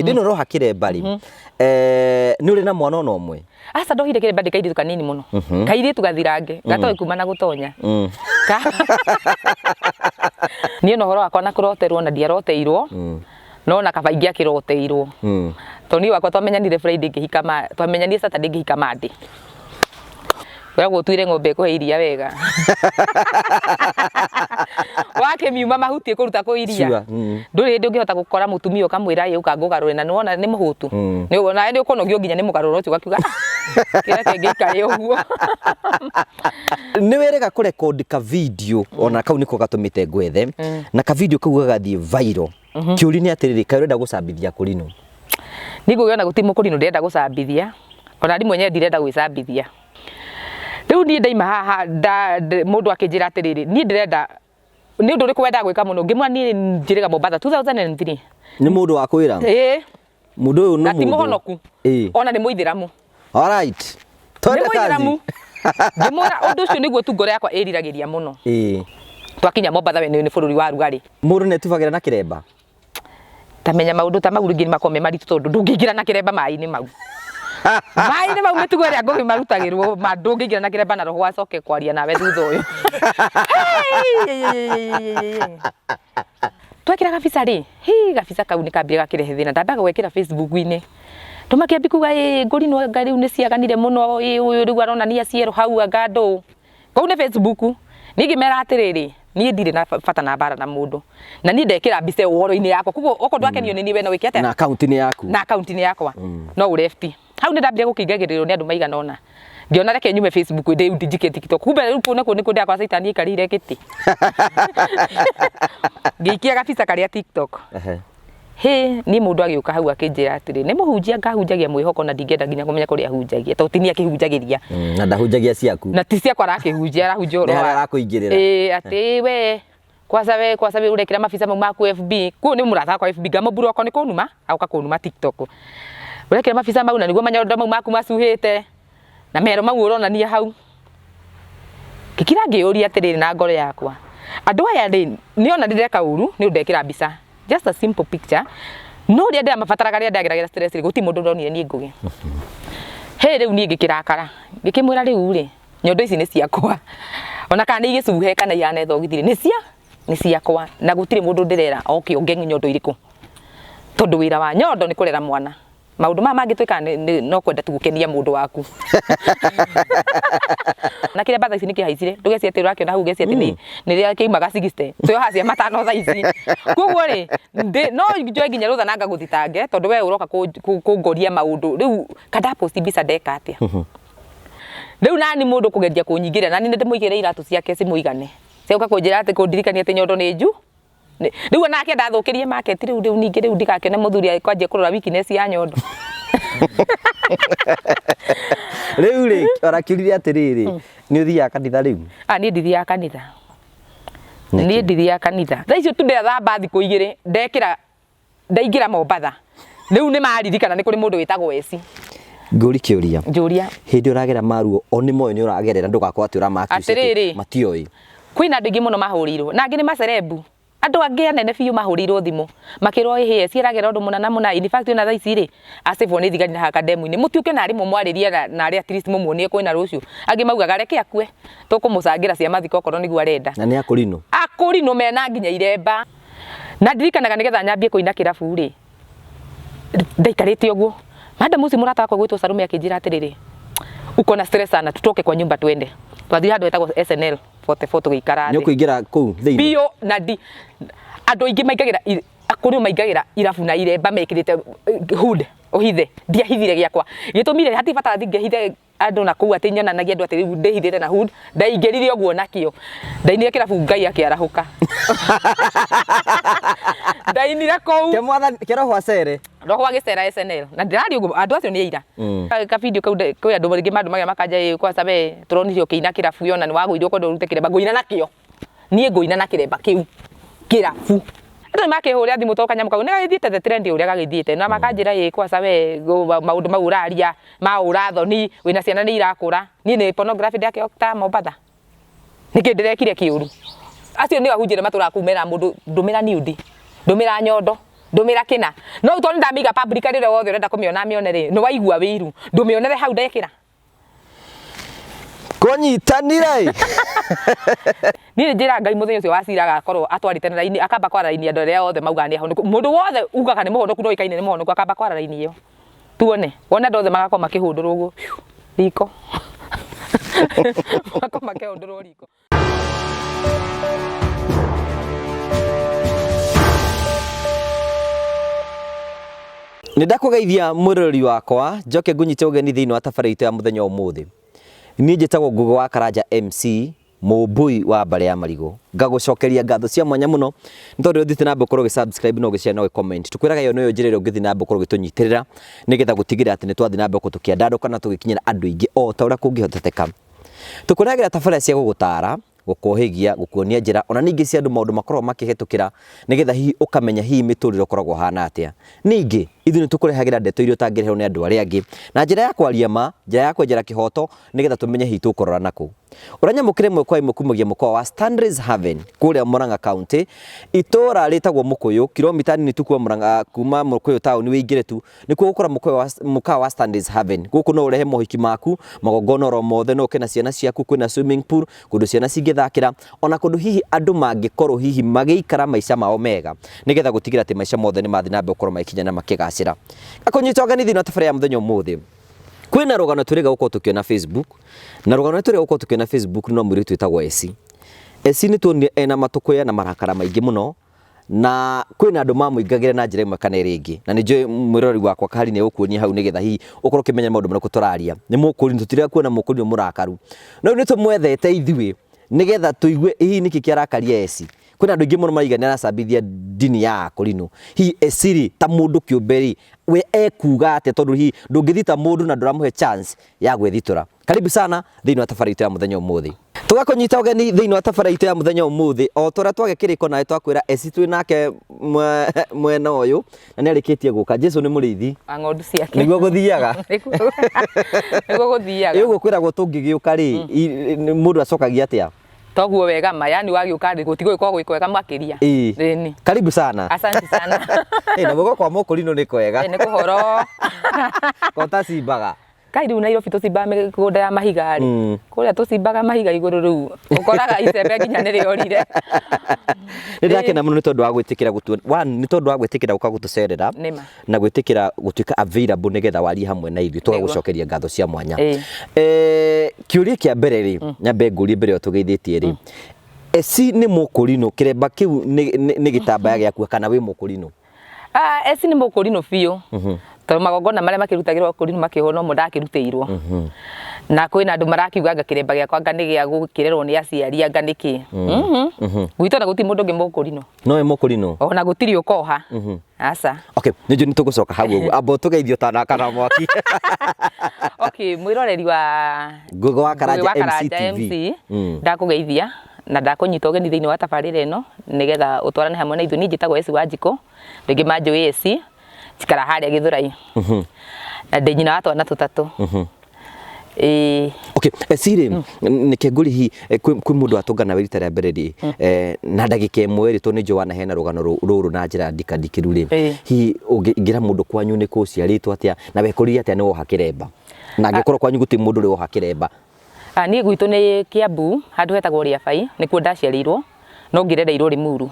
Hĩndĩ ĩno ũroha kĩremba rĩ, nĩ ũrĩ na mwana ona ũmwe? Aca ndohire kĩremba ndĩ kairĩtu kanini mũno. Kairĩtu gathirange, gatoĩ kuma na gũtonya. Niĩ ona ũhoro wakwa na kũroterwo na ndiaroteirwo, no na kaba ingĩakĩroteirwo. Tondũ niĩ wakwa twamenyanire Friday ngĩhika ma, twamenyanire Saturday ngĩhika Monday. Wĩragwo ũtuĩre ng'ombe ĩkũhe iria wega. Wakĩmiuma mahuti ĩkũruta kũ iria. Sure. Mm. Ndũrĩ hĩndĩ ũngĩhota gũkora mũtumia ũkamwĩra ĩ ũka ngũgarũre na nĩwona nĩ mũhũtu. Nĩ nawe nĩ ũkũnogio nginya nĩ mũgarũro ũcio ũgakiuga "Ah, kĩrĩa kĩngĩikare ũguo. Nĩ wĩrĩga kũrekondi ka video ona kau nĩko gatũmĩte ngwethe na ka video kau gagathiĩ viral. Kĩũria nĩ atĩrĩrĩ, kaĩ ũrenda gũcambithia kũrinũ? Niĩ ngũgĩa na gũtirĩ mũkũrinũ ndĩrenda gũcambithia ona niĩ mwenyewe ndirenda gwĩcambithia. Rĩu niĩ ndaima haha mũndũ akĩnjĩra atĩrĩrĩ, niĩ ndĩrenda nĩ ũndũ ũrĩkũ wendaga gwĩka mũno? Ngĩmwĩra niĩ njĩrĩga Mombatha 2003. Nĩ mũndũ wa kwĩra? Ĩĩ. Mũndũ ũyũ nĩ Na ti mũndũ. mũhonoku. Ĩĩ. Ona nĩ mũithĩramu. Alright. Nĩ Twende kazi. mũithĩramu. Ngĩmwĩra ũndũ ũcio nĩguo tu ngoro yakwa ĩriragĩria mũno. Ĩĩ. Twakinya Mombatha we nĩ bũrũri wa rugarĩ. Mũndũ nĩ etubagĩra na kĩremba? Ta menya maũndũ ta mau rĩngĩ nĩ makoragwo me maritũ tondũ ndũngĩingĩra na kĩremba maĩ-inĩ mau. Maĩ-inĩ mau mĩtugo ĩrĩa ngũgĩ marutagĩrwo ma ndũngĩingĩra na kĩremba na roho acoke kwaria nawe thutha ũyũ. Twekĩra gabica rĩ, hi gabica kau nĩ kambire gakĩrehe thĩna. Ndambaga gwekĩra Facebook-inĩ. Andũ makĩambia kuga ĩ ngũri no anga rĩu nĩ ciaganire mũno, ĩ ũyũ rĩu aronania cierũ hau anga ndũ. Kũu nĩ Facebook. Niĩ ngĩmera atĩrĩrĩ, niĩ ndirĩ na bata na mbara na mũndũ. Na niĩ ndekĩra mbica ĩyo ũhoro-inĩ yakwa. Koguo okorwo ndwakenio nĩ niĩ we no wĩke atĩa? Na akaunti-inĩ yaku. Na akaunti-inĩ yakwa. No ũ left. Hau nĩ ndambire gũkĩingagĩrĩrwo nĩ andũ maigana ũna. Ngĩona reke nyume Facebook ĩndĩ rĩu ndinjikie TikTok. Kumbe rĩu kũu nakuo nĩkuo ndĩrakora caitani aikarĩire gĩtĩ. Ngĩikia gabica karĩa TikTok. Ehe. Hĩ, niĩ mũndũ agĩũka hau akĩnjĩra atĩrĩ, nĩ mũhunjia ngahunjagia mwĩhoko na ndingĩenda nginya kũmenya kũrĩa ahunjagia tondũ ti niĩ akĩhunjagĩria. Na ndahunjagia ciaku. Na ti ciakwa arakĩhunjia, arahunjia ũhoro Nĩ harĩa wa arakũingĩrĩra. Ĩĩ, atĩ we kwanza we kwanza we ũrekĩra mabica mau maku FB. Kũu nĩ mũrata wakwa FB ngamũmburoko nĩ kũnuma, agoka kũnuma TikTok. Ũrekĩra mabica mau na nĩguo manyondo mau maku macuhĩte na mero mau ũronania hau. Ngĩkira ngĩyũria atĩrĩrĩ na ngoro yakwa, andũ aya rĩ, nĩ ona ndĩreka ũru nĩ ũndũ ndekĩra mbica, just a simple picture, no rĩrĩa ndĩramabataraga rĩrĩa ndageragĩra stress rĩ, gũtirĩ mũndũ ndonire niĩ Ngũgĩ. Hĩ rĩu niĩ ngĩkĩrakara, ngĩkĩmwĩra rĩu rĩ, nyondo ici nĩ ciakwa, ona kana nĩ igĩcuhe kana ihane thogithi rĩ, nĩ cia, nĩ ciakwa na gũtirĩ mũndũ ndĩrera oke onge nyondo irĩkũ, tondũ wĩra wa nyondo nĩ kũrera mwana. Maũndũ maya mangĩ twĩkaga no kwenda tu gũkenia mũndũ waku. Na kĩremba thaa ici nĩ kĩhaicire, ndũgecirie atĩ ũrakĩona hau ũgeciria atĩ nĩ rĩrĩa kĩaumaga 60, twĩohaga cia matano thaa ici. Koguo rĩ, no njoe nginya rũtha na ngagũthitange tondũ we ũroka kũngoria maũndũ, rĩu ka nda post mbica ndeka atĩa? Rĩu nani mũndũ kũgeria kũnyingĩrĩra, nani nĩ ndĩmũigĩre iratũ ciake cimũigane, cia gũka kũnjĩra atĩ kũndirikania atĩ nyondo nĩ nju. Rĩu onake ndathũkĩrie market rĩu rĩu ningĩ rĩu ndigakĩone mũthuri akwanjia kũrora weakness ya nyondo. Rĩu rĩ, ũrakĩũririe atĩrĩrĩ, nĩ ũthiaga kanitha rĩu? Ah, niĩ ndithiaga kanitha. Niĩ ndithiaga kanitha. Thaa icio tu ndĩrathamba thikũ igĩrĩ, ndekĩra ndaingĩra Mombatha. Rĩu nĩ maririkana nĩ kũrĩ mũndũ wĩtagwo Eci. Ngũri kĩũria. Njũria. Hĩndĩ ũragera maruo, o nĩ moĩ nĩ ũragerera ndũgakorwo atĩ ũrama accuse atĩ Atĩrĩrĩ. matioĩ. Kwĩna andũ aingĩ mũno mahũrĩirwo na angĩ nĩ macerebu. Andũ angĩ anene biũ mahũrĩirwo thimũ makĩrwo ĩhĩ Eci aragera ũndũ mũna na mũna in fact ona thaa ici rĩ acĩbwo nĩ thigari na haha kandemu-inĩ. Mũtiũke narĩ mũmwarĩrie narĩ at least mũmuonie kwĩna rũciũ. Angĩ maugaga reke akue tũkũmũcangĩra cia mathiko okorwo nĩguo arenda. Na nĩ akũrinũ? Akũrinũ mena nginya iremba. Na ndirikanaga nĩgetha nyambie kũina kĩrabu rĩ, ndaikarĩte ũguo. Madam ũcio mũrata wakwa ũgwĩtwo Salome akĩnjĩra atĩrĩrĩ, uko na stress sana tutoke kwa nyumba twende. Twathire handũ hetagwo SNL 44 tũgĩikara Nĩ thĩ. ũkũingĩra kũu thĩinĩ? Biũ na ndi andũ aingĩ maingagĩra akũrũ maingagĩra irabu na iremba mekĩrĩte hood ũhithe. Ndiahithire gĩakwa. Gĩtũmi rĩ, hatirĩ bata thiĩ ngehithe andũ na kũu atĩ nyonanagia andũ atĩ rĩu ndĩhithĩte na hood. Ndaingĩrire ũguo nakĩo. Ndainire kĩrabu Ngai akĩarahũka. Ndainire kũu. Ke mwathani, ke roho acere. Roho agĩcera SNL. Na ndĩraria ũguo andũ acio nĩ aira. Ka video kau kwĩ andũ rĩngĩ mandũmagĩra makanja ĩ kwanza we tũronire ũkĩina kĩrabu ona nĩ wagũire ũkwenda ũrute kĩremba. Ngũina nakĩo. Niĩ ngũina na kĩremba kĩu kĩrabu. Andũ nĩ makĩhũrĩra thimũ tondũ kanyamũ kau nĩ gagĩthiĩte the trend ũrĩa gagĩthiĩte na makanjĩra ĩ kwanza we maũndũ mau ũraria ma ũra thoni wĩna ciana nĩ irakũra. Niĩ nĩ pornography ndakĩota Mombatha? Nĩkĩ ndĩrekire kĩũru? Acio nĩo ahunjia arĩa matũraga kũu meraga mũndũ ndũmĩra nude, ndũmĩra nyondo. Ndũmĩra kĩna. No rĩu tondũ nĩndamĩiga public rĩrĩa wothe ũrenda kũmĩona amĩone rĩ, nĩwaigua wĩiru. Ndũmĩonere hau ndekĩra. Kũnyitanire ĩ. Niĩ nĩ njĩraga Ngai mũthenya ũcio wa cira agakorwo atwarĩte na raini, akamba kwara raini andũ arĩa othe maugaga nĩ ahonoku. Mũndũ wothe ugaga nĩ mũhonoku no oĩkaine nĩ mũhonoku akamba kwara raini ĩyo. Tuone. Wone andũ othe magakorwo makĩhũndũrwo ũguo riko. Magakorwo makĩhũndũrwo riko. Nĩ ndakũgeithia mwĩroreri wakwa njoke ngũnyite ũgeni thĩinĩ wa tabarĩra itũ ya mũthenya wa ũmũthĩ. Niĩ njĩtagwo Ngũgĩ wa Karanja MC mũmbũi wa mbarĩ ya marigũ. Ngagũcokeria ngatho cia mwanya mũno nĩ tondũ ũthiĩte na mbere gũkorwo ũgĩ subscribe na ũgĩ share na ũgĩ comment. Tũkwĩraga ĩyo nĩyo njĩra ĩrĩa ũngĩthiĩ na mbere gũkorwo ũgĩtũnyitĩrĩra nĩgetha gũtigĩrĩra atĩ nĩ twathiĩ na mbere gũkorwo tũkĩandandũka na tũgĩkinyĩra andũ aingĩ o ta ũrĩa kũngĩhoteteka. Tũkũrehagĩra tabarĩra cia gũgũtara, gũkũhĩgia, gũkuonia njĩra ona ningĩ cia andũ maũndũ makoragwo makĩhetũkĩra nĩgetha hihi ũkamenya hihi mĩtũrĩre ũkoragwo ũhana atĩa. Ningĩ ithuĩ nĩ tũkũrehagĩra ndeto iria ũtangĩreherwo nĩ andũ arĩa angĩ na njĩra ya kwaria ma, njĩra ya kwenjera kĩhoto nĩgetha tũmenye hihi tũkũrora nakũ. Ũranyamũkĩra ĩmwe kwa ĩmwe kumagia mũkawa wa Stanley's Haven kũrĩa Murang'a County, itũra rĩtagwo Mũkũyũ, kilomita nini tu kuma Mũkũyũ taũni wĩingĩre tu nĩkuo gũkora mũkawa wa Stanley's Haven. Gũkũ no ũrehe mohiki maku, magongona oro mothe, no ũke na ciana ciaku, kwĩna swimming pool, kũndũ ciana cingĩthakĩra, ona kũndũ hihi andũ mangĩkorwo hihi magĩikara maica mao mega, nĩgetha gũtigĩrĩra atĩ maica mothe nĩ mathiĩ na mbere gũkorwo magĩkinya na makĩgacĩra. Ngakũnyita ũgeni thĩinĩ wa tabarĩra ya mũthenya ũmũthĩ. Kwĩna rũgano twĩrĩga gũkorwo tũkĩona Facebook, na rũgano rũrĩa twĩrĩga gũkorwo tũkĩona Facebook nĩ rwa mũirĩtu wĩtagwo Esi. Esi nĩ tuonire ena matũkũya na marakara maingĩ mũno, na kwĩna andũ mamũingagĩra na njĩra ĩmwe kana ĩrĩa ĩngĩ, na nĩ njũĩ mwĩroreri wakwa Kahari nĩ egũkuonia hau nĩgetha hihi ũkorwo ũkĩmenya maũndũ marĩkũ tũraria. Nĩ mũkũrinũ, tũtirega kuona mũkũrinũ mũrakaru, no rĩu nĩ tũmwethete ithuĩ nĩgetha tũigue hihi nĩkĩ kĩarakaria Esi. Kwĩna andũ aingĩ mũno maraiga nĩ aracambithia ndini ya akũrinũ. Hihi Esi rĩ, ta mũndũ kĩũmbe rĩ, we ekuga atĩa tondũ hihi ndũngĩthita mũndũ na ndũramũhe chance ya gwĩthitũra. Karibu sana thĩinĩ wa tabarĩra itũ ya mũthenya ũmũthĩ. Tũgakũnyita ũgeni thĩinĩ wa tabarĩra itũ ya mũthenya ũmũthĩ o ta ũrĩa twagĩa kĩrĩko nawe twakwĩra Esi twĩ nake mwena ũyũ na nĩ arĩkĩtie gũka. Jesu nĩ mũrĩithi wa ng'ondu ciake. Nĩguo gũthiaga. Nĩguo gũthiaga. Ĩ ũguo kwĩragwo tũngĩgĩũka rĩ, mũndũ acokagia atĩa? Toguo wega ma, yani wagĩũka rĩ gũtigũgĩkorwo gwĩ kwega makĩria. Ĩĩ. Ĩni. Karibu sana. Asante sana. Ĩ na guoko kwa mũkũrinũ nĩ kwega. Ĩ nĩ kũhoro. Ko tacimbaga. Kai rĩu Nairobi tũcimbaga mĩgũnda ya mahiga rĩ. Kũrĩa tũcimbaga mahiga igũrũ rĩu ũkoraga icembe nginya nĩ rĩorire. Nĩ ndakena mũno nĩ tondũ wa gwĩtĩkĩra gũtua one nĩ tondũ wa gwĩtĩkĩra gũka gũtũcerera Nĩma. na gwĩtĩkĩra gũtuĩka available nĩgetha warie hamwe na ithuĩ tũgagũcokeria ngatho cia mwanya. Ĩĩ. Kĩũria kĩa mbere rĩ, nyambe ngũrie mbere ĩyo tũgeithĩtie rĩ, Esi nĩ mũkũrinũ, kĩremba kĩu nĩ gĩtambaya gĩaku kana wĩ mũkũrinũ? Ah, Esi nĩ mũkũrinũ biũ. Tondũ magongona marĩa makĩrutagĩrwo akũrinũ makĩohwo nomo ndakĩrutĩirwo. Na kwĩna andũ marakiuga anga kĩremba gĩakwa anga nĩ gĩa gũkĩrerwo nĩ aciari anga nĩkĩ. Gwitũ ona gũtirĩ mũndũ ũngĩ mũkũrinũ. No wĩ mũkũrinũ? Ona gũtirĩ ũkoha. Aca. Okay, nĩ njũĩ nĩ tũgũcoka hau ũguo. Amba ũtũgeithie ũtanakana mwaki. Okay, mwĩroreri wa Ngũgĩ wa Karanja Ngũgĩ wa Karanja MC TV. MC, ndakũgeithia na ndakũnyita ũgeni thĩinĩ wa tabarĩra ĩno nĩgetha ũtwarane hamwe na ithuĩ. Niĩ njĩtagwo Esi Wanjikũ, rĩngĩ manjũĩ Esi, njikaraga harĩa Gĩthũrai. Na ndĩ nyina wa twana tũtatũ. Ĩĩ. Okay, Esi rĩ, nĩkĩ ngũrie hihi kwĩ mũndũ watũngana nawe rita rĩa mbere rĩ, na ndagĩka ĩmwe rĩ, tondũ nĩ njũĩ wanaheana rũgano rũrũ na njĩra ndikandikĩru rĩ, hihi ũngĩra mũndũ kwanyu nĩ kũ ũciarĩtwo atĩa na wekũrire atĩa nĩ woha kĩremba? Na angĩkorwo kwanyu gũtirĩ mũndũ ũrĩ woha kĩremba. Niĩ gwitũ nĩ Kiambu handũ hetagwo Rĩabai nĩkuo ndaciarĩirwo no ngĩrereirwo Limuru.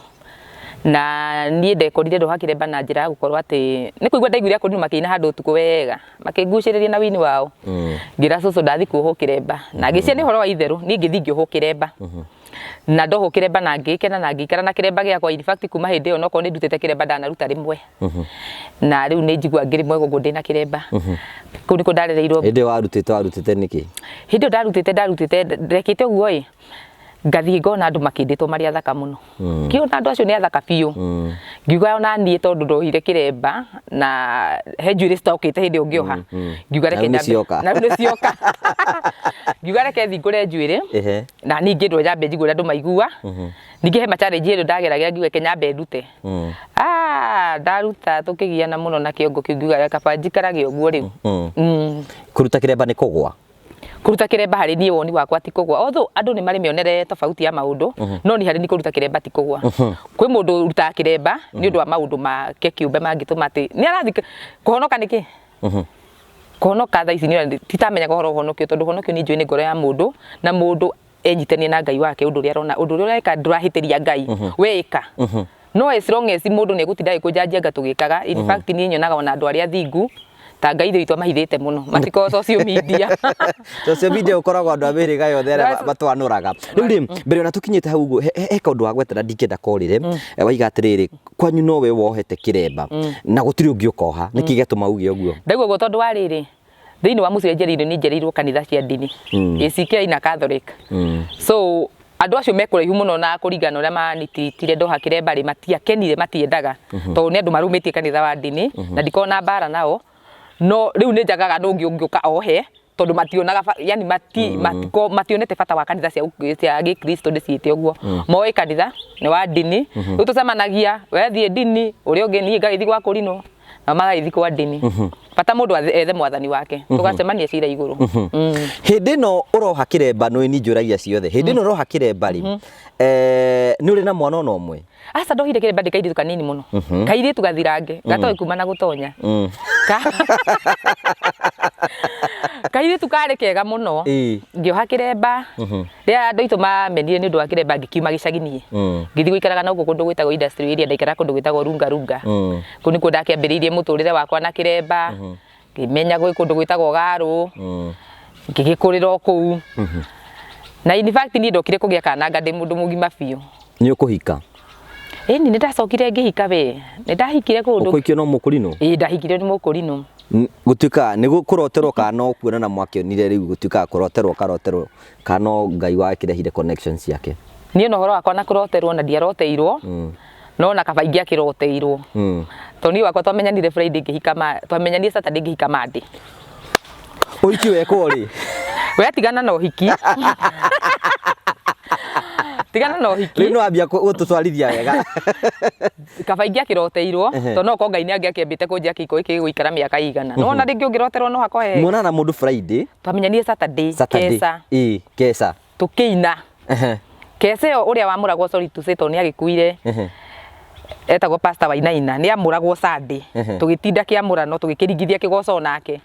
Na niĩ ndekorire ndoha kĩremba na njĩra ya gũkorwo atĩ nĩ kũigua ndaiguire akũrinũ makĩina handũ ũtukũ wega makĩngucĩrĩria na wini wao. Ngĩra cũcũ ndathiĩ kuohwo kĩremba na ngĩciria nĩ ũhoro wa itherũ niĩ ngĩthiĩ ngĩohwo kĩremba. Na ndohwo kĩremba na ngĩkena na ngĩikara na kĩremba gĩakwa in fact kuma hĩndĩ ĩyo onokorwo nĩ ndutĩte kĩremba ndanaruta rĩmwe. Na rĩu nĩ njiguaga ngĩrĩ mwega ũguo ndĩna kĩremba. Kũu nĩkuo ndarereirwo. Hĩndĩ ĩyo warutĩte warutĩte nĩkĩ? Hĩndĩ ĩyo ndarutĩte ndarutĩte ndekĩte ũguo ĩ ngathiĩ ngona andũ makĩndĩtwo marĩ athaka mũno. Ngĩona andũ acio nĩ athaka biũ. Ngiuga ona niĩ tondũ ndohire kĩremba na he njuĩrĩ citokĩte hĩndĩ ĩyo ngĩoha. Ngiuga reke Na rĩu nĩ nyambe cioka. Na rĩu nĩ cioka. Ngiuga reke thiĩ ngũre njuĩrĩ na niĩ ngĩndwo nyambe njigue ũrĩa andũ maigua. Ningĩ he ma challenge ĩrĩa ndageragĩra ngiuga reke nyambe ndute. Ah, ndaruta tũkĩgiana mũno na kĩongo kĩu ngiuga kaba njikarage ũguo rĩu. Kũruta kĩremba nĩ kũgwa? Kũruta kĩremba harĩ niĩ woni wakwa ti kũgwa, although andũ nĩ marĩ mĩonere tofauti ya maũndũ, no niĩ harĩ niĩ kũruta kĩremba ti kũgwa. Kwĩ mũndũ ũrutaga kĩremba nĩ ũndũ wa maũndũ make kĩũmbe mangĩtũma atĩ nĩ arathiĩ kũhonoka nĩkĩ? Kũhonoka thaa ici nĩ titamenyaga ũhoro wa ũhonokio tondũ ũhonokio niĩ njũĩ nĩ ngoro ya mũndũ na mũndũ enyitanie na Ngai wake ũndũ ũrĩa arona ũndũ ũrĩa ũreka ndũrahĩtĩria Ngai we ĩka. No as long as mũndũ nĩ egũtinda agĩkũnjanjia anga tũgĩkaga, in fact niĩ nyonaga ona andũ arĩa athingu ta Ngai ithe witũ amahithĩte mũno matikoragwo social media. Social media ũkoragwo andũ a mĩhĩrĩga yothe arĩa matwanũraga. Rĩu rĩ, mbere ona tũkinyĩte hau ũguo, he kaũndũ wagweta na ndingĩenda korĩre, waiga atĩrĩrĩ, kwanyu nowe wohete kĩremba na gũtirĩ ũngĩ ũkoha. Nĩkĩ gĩatũma uge ũguo? Ndauga ũguo tondũ wa rĩrĩ, thĩinĩ wa mũciĩ njereirwo nĩ njereirwo kanitha cia ndini, ACK na Catholic. So andũ acio me kũraihu mũno na kũringana na ũrĩa manititire ndoha kĩremba rĩ, matiakenire, matiendaga tondũ nĩ andũ marũmĩtie kanitha wa ndini na ndikoragwo na mbara nao, no rĩu nĩ njagaga nũ ũngĩ ũngĩũka ohe tondũ mationaga yani mationete bata wa kanitha cia gĩkristo ndĩciĩte ũguo. Moĩ kanitha nĩ wa ndini, rĩu tũcemanagia wethiĩ ndini ũrĩa ũngĩ niĩ ngagĩthiĩ gwa kũrinwo nao magagĩthiĩ kwa ndini. Bata mũndũ ethe mwathani wake, tũgacemania cira igũrũ. Hĩndĩ ĩno ũroha kĩremba, nĩ niĩ njũragia ciothe, hĩndĩ ĩno ũroha kĩremba rĩ, nĩ ũrĩ na mwana ona ũmwe? Aca, ndohire kĩremba ndĩ kairĩtu kanini mũno, kairĩtu gathirange gatoĩ kuma na gũtonya. Kairĩtu karĩ kega mũno. Ngĩoha kĩremba rĩrĩa andũ aitũ mamenire nĩ ũndũ wa kĩremba, ngĩkiuma gĩcagi niĩ, ngĩthiĩ gũikaraga na gũkũ kũndũ gwĩtagwo industry area, ndaikaraga kũndũ gwĩtagwo Runga Runga. Kũu nĩkuo ndakĩambĩrĩirie mũtũrĩre wakwa na kĩremba, ngĩmenya gwĩ kũndũ gwĩtagwo Garũ, ngĩgĩkũrĩra o kũu. Na in fact niĩ ndokire kũgĩa kana anga ndĩ mũndũ mũgima biũ. Nĩ ũkũhika? Ĩni, nĩ ndacokire ngĩhika we, nĩ ndahikire kũndũ. Ũkũhikio no mũkũrinũ? Ĩĩ, ndahikirio nĩ mũkũrinũ. Gũtuĩkaga nĩ kũroterwo kana no kuonana mwakĩonire rĩu gũtuĩkaga kũroterwo karoterwo kana no Ngai wakĩrehire connections ciake? Niĩ na ũhoro wakwa na kũroterwo na ndiaroteirwo, no na kaba ingĩakĩroteirwo. Tondũ niĩ wakwa twamenyanire Friday ngĩhika ma, twamenyanire Saturday ngĩhika Monday. Ũhiki wekwo rĩ? We tigana na ũhiki. Tigana na ũhiki. Rĩu nĩ wambia gũtũtwarithia wega. Kaba ingĩakĩroteirwo, tondũ no korwo Ngai nĩ angĩakĩambĩte kũnjĩra kĩhiko gĩkĩ gĩgũikara mĩaka ĩigana. Nĩ wona rĩngĩ ũngĩroterwo no hakohe. Muonana na mũndũ Friday? Twamenyanire Saturday, Saturday. Keca. Ĩĩ, keca. Tũkĩina. Keca ĩyo ũrĩa wamũragwo, sorry to say, tondũ nĩ agĩkuire, etagwo Pastor Wainaina, nĩ amũragwo Sunday. Tũgĩtinda kĩamũrano, tũgĩkĩringithia kĩgoco nake.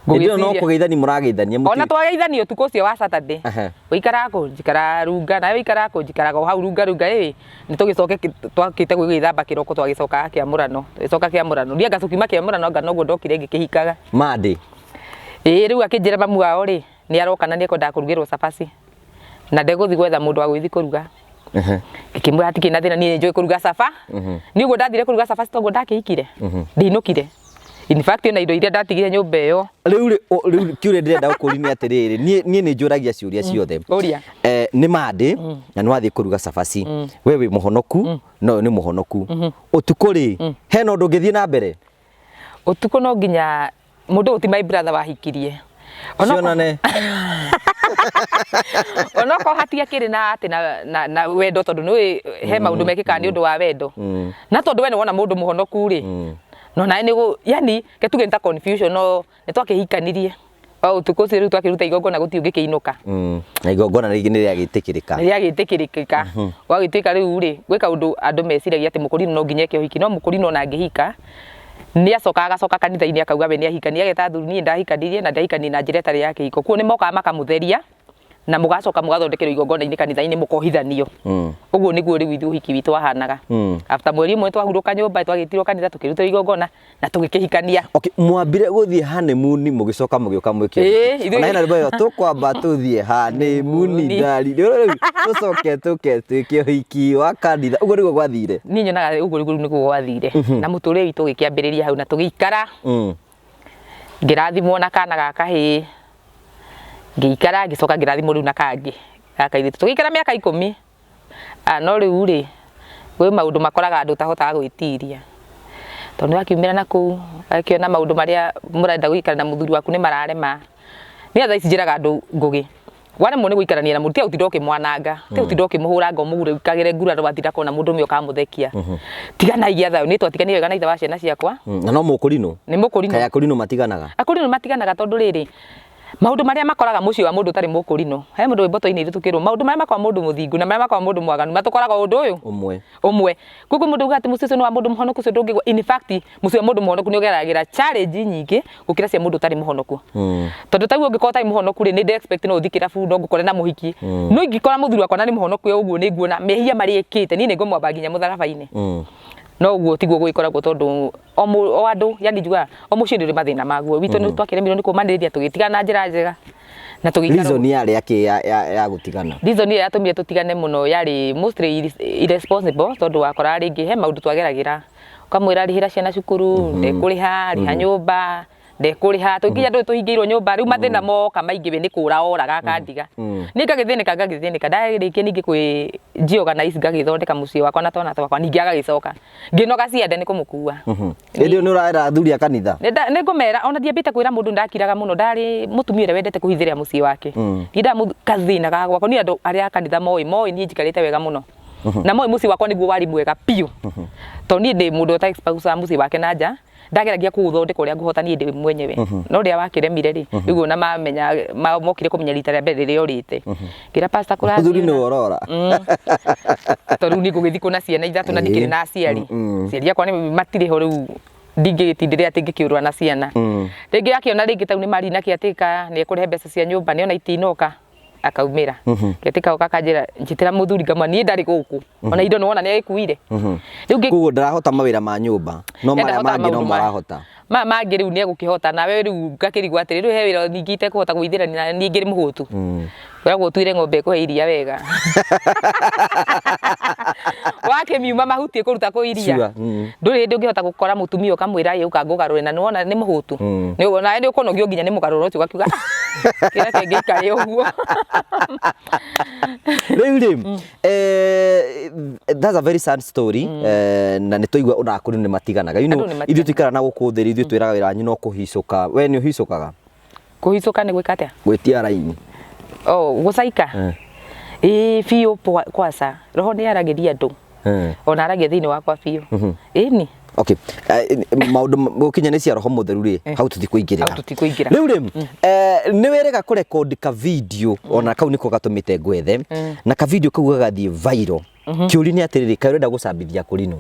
Hĩndĩ ĩyo no kũgeithania mũrageithania? Ona twageithania ũtukũ ũcio wa Saturday. Ũikaraga kũ? Njikaraga Runga. Nawe ũikaraga kũ? Njikaraga o hau Runga Runga. Ĩ nĩ tũgĩcoke twakĩte gwĩthamba kĩroko, twagĩcokaga kĩamũrano, tũgĩcoka kĩamũrano. Niĩ anga tũkiuma kĩamũrano anga noguo ndokire ngĩkĩhikaga. Monday. Ĩĩ, rĩu akĩnjĩra mamu wao rĩ nĩ aroka na nĩ ekwendaga kũrugĩrwo cabaci na ndegũthiĩ gwetha mũndũ wa gũgĩthiĩ kũruga. Ngĩkĩmwĩra hatikĩrĩ na thĩna, niĩ nĩ njũĩ kũruga caba. Niĩ ũguo ndathire kũruga cabaci toguo ndakĩhikire, ndinũkire. In fact ona indo iria ndatigire nyũmba ĩyo. Rĩu rĩ, rĩu kĩũria ndĩrenda gũkũria nĩ atĩrĩrĩ, niĩ nĩ njũragia ciũria ciothe. Ũria. Nĩ Monday na nĩ wathiĩ kũruga cabaci, we wĩ mũhonoku na ũyũ nĩ mũhonoku, ũtukũ rĩ hena ũndũ ũngĩthiĩ na mbere? Ũtukũ no nginya mũndũ ũyũ ti my brother wahikirie. Cionane. Onokorwo hatiakĩrĩ na atĩ na wendo, tondũ nĩ he maũndũ mekĩkaga nĩ ũndũ wa wendo, na tondũ we nĩ wona mũndũ mũhonoku rĩ, no nawe nĩ yani ke tuge nĩ ta confusion, no nĩ twakĩhikanirie o ũtukũ ũcio. Rĩu twakĩruta igongona, gũtirĩ ũngĩkĩinũka. Na igongona rĩngĩ nĩ rĩagĩtĩkĩrĩka? Nĩ rĩagĩtĩkĩrĩka. Gwagĩtuĩka rĩu rĩ, gwĩ kaũndũ andũ meciragia atĩ mũkũrinũ no nginya eke ũhiki, no mũkũrinũ ona angĩhika nĩ acokaga agacoka kanitha-inĩ akauga we nĩ ahikania, ageta athuri, niĩ ndahikanirie na ndahikanirie na njĩra ĩtarĩ ya kĩhiko. Kuo nĩ mokaga makamũtheria na mũgacoka mũgathondekerwo igongona-inĩ kanitha-inĩ mũkohithanio. Ũguo nĩguo rĩu ithuĩ ũhiki witũ wahanaga. After mweri ũmwe twahurũka nyũmba, twagĩtirwo kanitha, tũkĩrutĩrwo igongona na tũgĩkĩhikania. Okay, mwambire gũthiĩ honeymoon mũgĩcoka mũgĩũka mwĩke Ĩĩ, ona hena rwĩmbo ĩyo, tũkwamba tũthiĩ honeymoon ndari rĩu tũcoke tũke twĩke ũhiki wa kanitha. Ũguo nĩguo gwathire? Niĩ nyonaga ũguo rĩu nĩguo gwathire, na mũtũrĩre witũ ũgĩkĩambĩrĩria hau na tũgĩikara. Ngĩrathimwo na kana ga kahĩĩ, ngĩikara, ngĩcoka ngĩrathimwo rĩu na kangĩ ga kairĩtu, tũgĩikara mĩaka 10. Ah, no rĩu rĩ, gwĩ maũndũ makoraga andũ ũtahotaga gwĩtiria, tondũ nĩ wakiumĩra na kũu ũgakĩona maũndũ marĩa mũrenda gũikara na mũthuri waku nĩ mararema. Niĩ thaa ici njĩraga andũ, Ngũgĩ, waremwo nĩ gũikarania na mũndũ, tiga gũtinda ũkĩmwananga, tiga gũtinda ũkĩmũhũra ngo mũgũrũkagĩre nguraro, watinda kona mũndũ ũmwe ũkamũthekia. Tigana igĩa thayũ. Niĩ twatiganire wega na ithe wa ciana ciakwa. Na no mũkũrinũ? Nĩ mũkũrinũ. Kaĩ akũrinũ matiganaga? Akũrinũ matiganaga tondũ rĩrĩ, Maũndũ marĩa makoraga mũciĩ wa mũndũ ũtarĩ mũkũrinũ, he mũndũ rwĩmbo twainire tũkĩrwo maũndũ marĩa makoraga mũndũ mũthingu na marĩa makoraga mũndũ mwaganu matũkoraga ũndũ ũyũ Ũmwe. Ũmwe. Koguo mũndũ ugaga atĩ mũciĩ ũcio nĩ wa mũndũ mũhonoku ũcio ndũngĩgwa, in fact mũciĩ wa mũndũ mũhonoku nĩ ũgeragĩra challenge nyingĩ gũkĩra cia mũndũ ũtarĩ mũhonoku. Tondũ ta rĩu ũngĩkorwo ũtarĩ mũhonoku rĩ, nĩ ndĩ expect no ũthiĩ kĩrabu no ngũkore na mũhiki. No ingĩkora mũthuri wakwa na nĩ mũhonoku ũguo nĩ nguona mehia marĩa ekĩte niĩ nĩ ngũmwamba nginya mũtharaba-inĩ. No ũguo tiguo gũgĩkoragwo tondũ o o andũ yani njugaga o mũciĩ nĩ ũrĩ mathĩna maguo. Gwitũ nĩ twakĩremirwo nĩ kũmanĩrĩria tũgĩtigana na njĩra njega na tũgĩikara Reason yarĩ yakĩ ya gũtigana? Reason ĩrĩa yatũmire tũtigane mũno yarĩ mostly irresponsible, tondũ wakoraga rĩngĩ he maũndũ twageragĩra, ũkamwĩra rĩhĩra ciana cukuru, ndekũrĩha, rĩha nyũmba, ndekũrĩha, tũnginya ndũĩ tũhingĩirwo nyũmba, rĩu mathĩna moka maingĩ we nĩ kũra oraga akandiga. Niĩ ngagĩthĩnĩka ngagĩthĩnĩka, ndarĩkia ningĩ kwĩ nji-organize ngagĩthondeka mũciĩ wakwa na twana twakwa, ningĩ agagĩcoka. Ngĩnoga ciande nĩ kũmũkua. Hĩndĩ ĩyo nĩ ũraera athuri a kanitha? Nĩ ngũmera ona ndiambĩte kwĩra mũndũ, ndakiraga mũno, ndarĩ mũtumia ũrĩa wendete kũhithĩrĩra mũciĩ wake. Ndiendaga gathĩna ga gwakwa, niĩ andũ arĩa a kanitha moĩ, moĩ niĩ njikarĩte wega mũno. Na moĩ mũciĩ wakwa nĩguo warĩ mwega biũ. Tondũ niĩ ndĩ mũndũ ũta expose mũciĩ wake na nja, ndageragia kũũthondeka ũrĩa ngũhota niĩ ndĩ mwenyewe. No rĩrĩa wakĩremire rĩ, rĩu ona mamenya, mokire kũmenya rita rĩa mbere rĩrĩa ũrĩte. Ngĩra pastor kũrathiĩ Mũthuri nĩwe ũrora. Tondũ rĩu niĩ ngũgĩthiĩ kũ na ciana ithatũ na ndikĩrĩ na aciari? Aciari akwa nĩ matirĩ ho, rĩu ndingĩgĩtindĩrĩra atĩ ngĩkĩũrũra na ciana. Rĩngĩ akĩona rĩngĩ tau nĩ marina kĩatĩka nĩ ekũrehe mbeca cia nyũmba, nĩona itinoka akaumĩra. Kĩatĩka oka akanjĩra njĩtĩra mũthuri, ngamwĩra niĩ ndarĩ gũkũ. Ona indo nĩwona nĩ agĩkuire. Rĩu Koguo ndarahota mawĩra ma nyũmba, no marĩa Ndarahota mangĩ no maũndũ marahota. Maya mangĩ rĩu nĩ egũkĩhota, nawe rĩu ngakĩrigwo atĩrĩ, rĩu he wĩra ningĩ itekũhota gwĩthĩrania na niĩ ngĩrĩ mũhũtu. Wĩragwo ũtuire ng'ombe ĩkũhe iria wega. Wakĩmiuma mahuti ĩkũruta kũ iria? Sure. Ndũrĩ hĩndĩ ũngĩhota gũkora mũtumia ũkamwĩra ĩ ũka ngũgarũre na nĩwona nĩ mũhũtu. Nĩ nawe nĩ ũkũnogio nginya nĩ mũgarũro ũcio ũgakiuga "Ah, kĩreke ngĩikare ũguo." Rĩu rĩ, that's a very sad story, na nĩ twaigua ona akũrũ nĩ matiganaga. You know, Andũ nĩ matiganaga. Ithuĩ tũikaraga na gũkũ thĩ rĩ, ithuĩ twĩraga wĩra wanyu no kũhicũka. We nĩ ũhicũkaga? Kũhicũka nĩ gwĩka atĩa? Gwĩtia raini. Oh, gũcaika? Ĩĩ biũ, kwaca. Roho nĩ aragĩria andũ. Ona aragia thĩinĩ wakwa biũ. Ĩni. Okay. Maũndũ gũkinya nĩ cia roho mũtheru rĩ, hau tũtikũingĩrĩra. Hau tũtikũingĩra. Rĩu rĩ, nĩ wĩrĩga kũrekondi ka video, ona kau nĩko gatũmĩte ngwethe, na ka video kau gagathiĩ viral. Kĩũria nĩ atĩrĩrĩ, kaĩ ũrenda gũcambithia kũrinũ?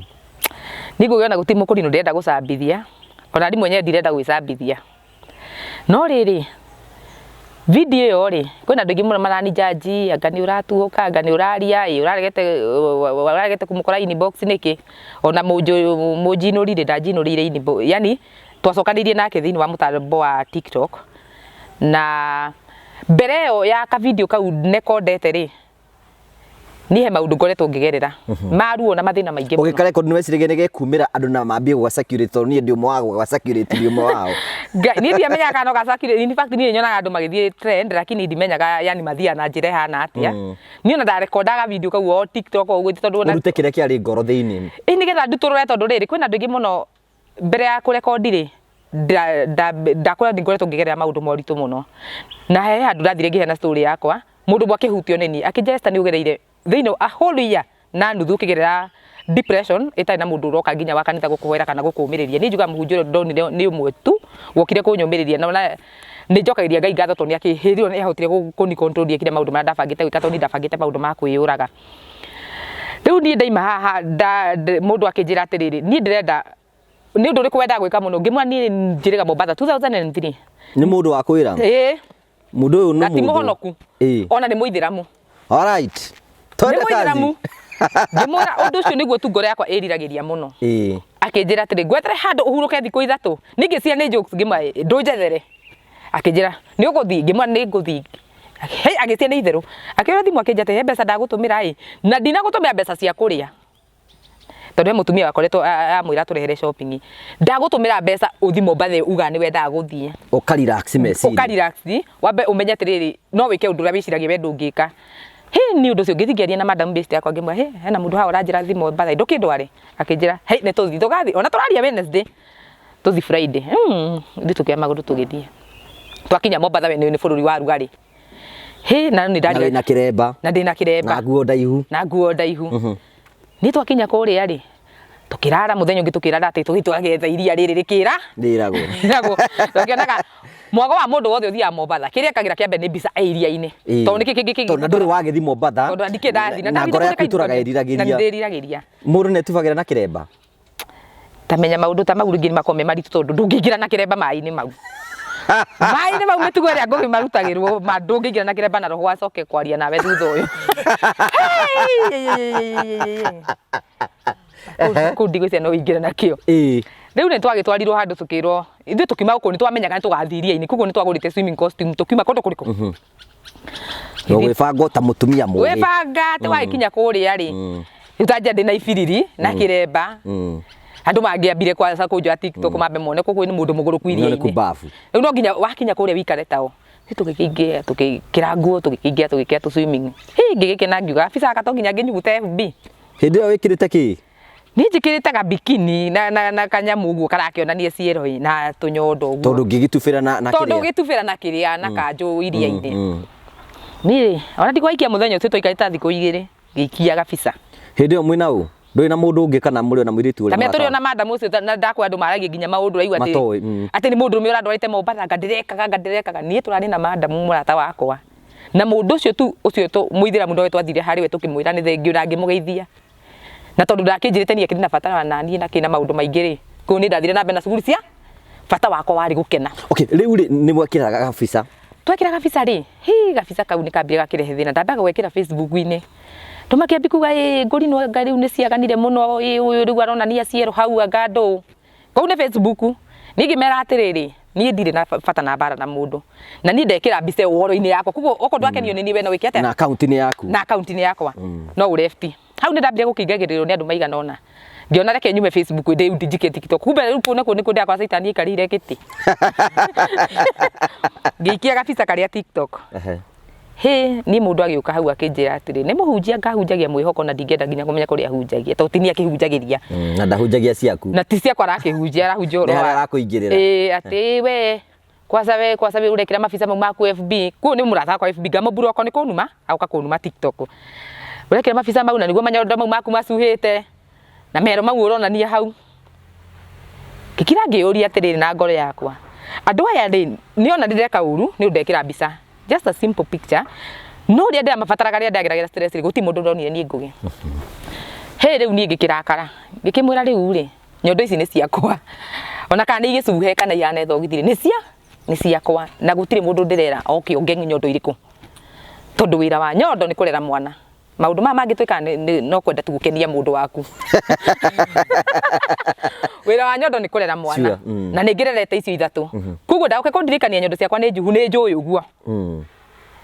Niĩ ngũgĩona gũtirĩ mũkũrinũ ndĩrenda gũcambithia, ona niĩ mwenyewe ndirenda gwĩcambithia. No rĩrĩ, video ĩyo rĩ, kwĩna andũ aingĩ mũno marani judge, anga nĩ ũratuũka, anga nĩ ũraria, ĩ ũraregete ũraregete kũmũkora inbox nĩkĩ? Ona mũnjinũri rĩ, ndanjinũrĩire inbox, yani twacokanĩirie nake thĩinĩ wa mũtambo wa TikTok, na mbere ĩyo ya ka video kau nekondete rĩ, niĩ he maũndũ ngoretwo ngĩgerera ma ruo na mathĩna maingĩ mũno. Ũgĩka record nĩ weciragia nĩ gekumĩra andũ na mambie gũga circulate, tondũ niĩ ndĩ ũmwe wa gũga circulate, ndĩ ũmwe wao. Ngai, niĩ ndiamenyaga kana no ga circulate. In fact niĩ nyonaga andũ magĩthiĩ trend lakini ndimenyaga yani mathiaga na njĩra ĩhana atĩa. Niĩ ona ndarekondaga video kau o TikTok o ũguo tondũ ona Ũrute kĩrĩa kĩarĩ ngoro thĩinĩ. Ĩ nĩgetha ndutũrũre, tondũ rĩrĩ kwĩna andũ aingĩ mũno mbere ya kũrekondi rĩ, ndakora ngoretwo ngĩgerera maũndũ moritũ mũno, na he handũ ndathire ngĩheana story yakwa, mũndũ ũmwe akĩhutio nĩ niĩ akĩnjĩra, "Esther, nĩ ũgereire thĩinĩ a whole year na nuthu ũkĩgerera depression ĩtarĩ na mũndũ ũroka nginya wa kanitha gũkũhoera kana gũkũmĩrĩria." Niĩ njugaga mũhunjia ũrĩa ndonire nĩ ũmwe tu wokire kũnyũmĩrĩria, na ona nĩ njokagĩria Ngai ngatho tondũ nĩ hĩndĩ ĩyo nĩ ahotire kũni control, ndiekire maũndũ marĩa ndabangĩte gwĩka tondũ niĩ ndabangĩte maũndũ ma kwĩyũraga. Rĩu niĩ ndaima haha mũndũ akĩnjĩra atĩrĩrĩ, niĩ ndĩrenda nĩ ũndũ ũrĩkũ wendaga gwĩka mũno, ngĩmwĩra niĩ njĩrĩga Mombatha 2003. Nĩ mũndũ wa kwĩra? Ĩĩ. Mũndũ ũyũ nĩ Na ti mũndũ. Mũhonoku. Ona nĩ mũithĩramu. Alright. Nĩ Twende kazi. mũithĩramu. Ngĩmwĩra ũndũ ũcio nĩguo tu ngoro yakwa ĩriragĩria mũno. Akĩnjĩra atĩrĩ, ngwetere handũ ũhurũke thikũ 3. Niĩ ngĩciria nĩ jokes, ngĩmwĩra ndũnjethere. Akĩnjĩra nĩ ũgũthiĩ, ngĩmwĩra nĩ ngũthiĩ. Hey, agĩcia nĩ itherũ. Akĩoya thimũ akĩnjĩra atĩ he mbeca ndagũtũmĩra ĩ, na ndinagũtũmĩra mbeca cia kũrĩa. Tondũ he mũtumia wakoretwo amwĩra atũrehere shopping. Ndagũtũmĩra mbeca ũthiĩ Mombatha uga nĩ wendaga gũthiĩ. Ũka relax meciria. Ũka relax, wambe ũmenye atĩrĩrĩ, no wĩke ũndũ ũrĩa wĩciragia we ndũngĩka. Hĩ nĩ ũndũ ũcio ngĩthiĩ ngĩaria na madam best yakwa, ngĩmwĩra hĩ hena mũndũ haha ũranjĩra thiĩ Mombatha ndũkĩndware. Akĩnjĩra hĩ nĩ tũthiĩ tũgathiĩ, ona tũraria Wednesday tũthiĩ Friday. Ithuĩ tũkĩoya magũrũ tũgĩthiĩ. Twakinya Mombatha we nĩ bũrũri wa rugarĩ. Hĩ na nĩ Na wĩna kĩremba. Na ndĩna kĩremba. Na nguo ndaihu. Na nguo ndaihu. Niĩ twakinya kũrĩa rĩ, tũkĩrara mũthenya ũngĩ, tũkĩrara atĩ tũgĩthiĩ tũkagetha iria rĩrĩ rĩkĩra Rĩragwo. Rĩragwo. Tũkĩonaga Mwago wa mũndũ wothe ũthiaga Mombatha kĩrĩa ekagĩra kĩa mbere nĩ mbica ĩ iria-inĩ. Ĩĩ. Tondũ nĩkĩ kĩngĩ kĩngĩ? Tondũ na ndũrĩ wagĩthiĩ Mombatha. Tondũ ndikĩrĩ ndathiĩ. Na ngoro yaku ĩtũraga ĩriragĩria. Na nĩndĩriragĩria. Mũndũ nĩetubagĩra na kĩremba? Ta menya maũndũ ta mau rĩngĩ nĩmakoragwo me maritũ tondũ ndũngĩingĩra na kĩremba maĩ-inĩ mau. Maĩ-inĩ mau mĩtugo ĩrĩa ngũgĩ marutagĩrwo ma ndũngĩingĩra na kĩremba na roho acoke kwaria nawe thutha ũyũ. Kũu ndigwĩciria no ũingĩre nakĩo. Ĩĩ. Rĩu nĩ twagĩtwarirwo handũ tũkĩrwo ithuĩ tũkiuma gũkũ nĩ twamenyaga nĩ tũgathiĩ iria-inĩ koguo nĩ twagũrĩte swimming costume tũkiuma kũndũ kũrĩkũ? Na ũgĩbangwo ta mũtumia mũgĩ. Gwĩbanga atĩ wagĩkinya kũrĩa rĩ rĩu ta nja ndĩna ibiriri na kĩremba andũ mangĩambire kwanza kũnjoya TikTok mambe mone kũguo nĩ mũndũ mũgũrũku Nĩ iria-inĩ. kumbabu. Rĩu no nginya wakinya kũrĩa wĩikare tao. Rĩu tũgĩkĩingĩra tũgĩkĩra nguo tũgĩkĩingĩra tũgĩkĩra tũ swimming. Hĩ ngĩgĩkena ngiuga abisa gaka to nginya ngĩnyugute FB. Hĩndĩ ĩyo wĩkĩrĩte kĩ? Niĩ njĩkĩrĩte ga bikini na kanyamũ ũguo karakĩonania ciero ĩ na tũnyondo ũguo. Tondũ ũngĩgĩtubĩra na Tondũ kĩrĩa. ũgĩtubĩra na kĩrĩa na kanjũ iria-inĩ. Niĩ ona ndigwaikia mũthenya ũcio twaikarĩte ta thikũ igĩrĩ ngĩikia gabica. Hĩndĩ ĩyo mwĩna ũ? Ndũrĩ na mũndũ ũngĩ kana mũrĩ ona mũirĩtu ũrĩa Tamenya tũrĩ mũrata ona madam ũcio na ndakwĩra andũ maragia nginya maũndũ ũraigua atĩ Matoĩ, atĩ nĩ mũndũ ũrũme ũrandwarĩte Mombatha anga ndĩrekaga anga ndĩrekaga. Niĩ tũrarĩ na madam mũrata wakwa na mũndũ ũcio tu ũcio mũithĩramu nowe twathire harĩ we tũkĩmwĩra nĩ thengiũ na ngĩmũgeithia. Na tondũ ndakĩnjĩrĩte niĩ akĩrĩ na bata na niĩ na kĩ na maũndũ maingĩ rĩ, koguo niĩ ndathire na mbere na cuguri cia bata wakwa warĩ gũkena. Okay, rĩu rĩ nĩ mwekĩraga gabica. Twekĩra gabica rĩ, hĩ gabica kau nĩ kambire gakĩrehe thĩna. Ndambaga gwekĩra Facebook-inĩ. Andũ makĩambia kuga ĩ ngũri no anga rĩu nĩ ciaganire mũno, ĩ ũyũ rĩu aronania ciero hau anga ndũ. Kũu nĩ Facebook. Niĩ ngĩmera atĩrĩrĩ, niĩ ndirĩ na bata na mbara na mũndũ. Na niĩ ndekĩra mbica ĩyo wall-inĩ yakwa. Koguo okorwo ndwakenio nĩ niĩ we no wĩke atĩa? Na akaunti-inĩ yaku. Na akaunti-inĩ yakwa. No ũ left. Hau nĩ ndambire gũkĩingagĩrĩrwo nĩ andũ maigana ũna. Ngĩona reke nyume Facebook ndĩ njike TikTok. Kumbe rĩu kũu nakuo nĩkuo ndĩrakora caitani aikarĩire gĩtĩ. Ngĩikia gabica karĩa TikTok. Hĩ, niĩ mũndũ agĩũka hau akĩnjĩra atĩrĩ, nĩ mũhunjia ngahunjagia mwĩhoko na ndingĩenda nginya kũmenya kũrĩa ahunjagia, tondũ ti niĩ akĩhunjagĩria. Na ndahunjagia ciaku. Na ti ciakwa arakĩhunjia, arahunjia ũhoro Nĩ harĩa wa arakũingĩrĩra. Ĩĩ, atĩ we kwanza we kwanza we ũrekĩra mabica mau maku FB. Kũu nĩ mũrata wakwa FB, ngamũburoko nĩ kũnuma, agoka kũnuma TikTok. Ũrekĩra mabica mau na nĩguo manyondo mau maku macuhĩte, na mero mau ũronania hau. Ngĩkira ngĩyũria atĩrĩrĩ na ngoro yakwa, andũ aya rĩ, nĩ ona ndĩreka ũru nĩ ũndũ ndekĩra mbica, just a simple picture, no rĩrĩa ndĩramabataraga rĩrĩa ndageragĩra stress rĩ, gũtirĩ mũndũ ndonire niĩ Ngũgĩ. Hĩ rĩu niĩ ngĩkĩrakara, ngĩkĩmwĩra rĩu rĩ, nyondo ici nĩ ciakwa, ona kana nĩ igĩcuhe kana ihane thogithi rĩ, nĩ ciakwa na gũtirĩ mũndũ ndĩrera oke onge nyondo irĩkũ, tondũ wĩra wa nyondo nĩ kũrera mwana. Maũndũ maya mangĩ twĩkaga no kwenda tu gũkenia mũndũ waku. Wĩra wa nyondo nĩ kũrera mwana. Sure, Na nĩ ngĩrerete icio ithatũ. Koguo ndagoka kũndirikania nyondo ciakwa nĩ njuhu nĩ njũĩ ũguo.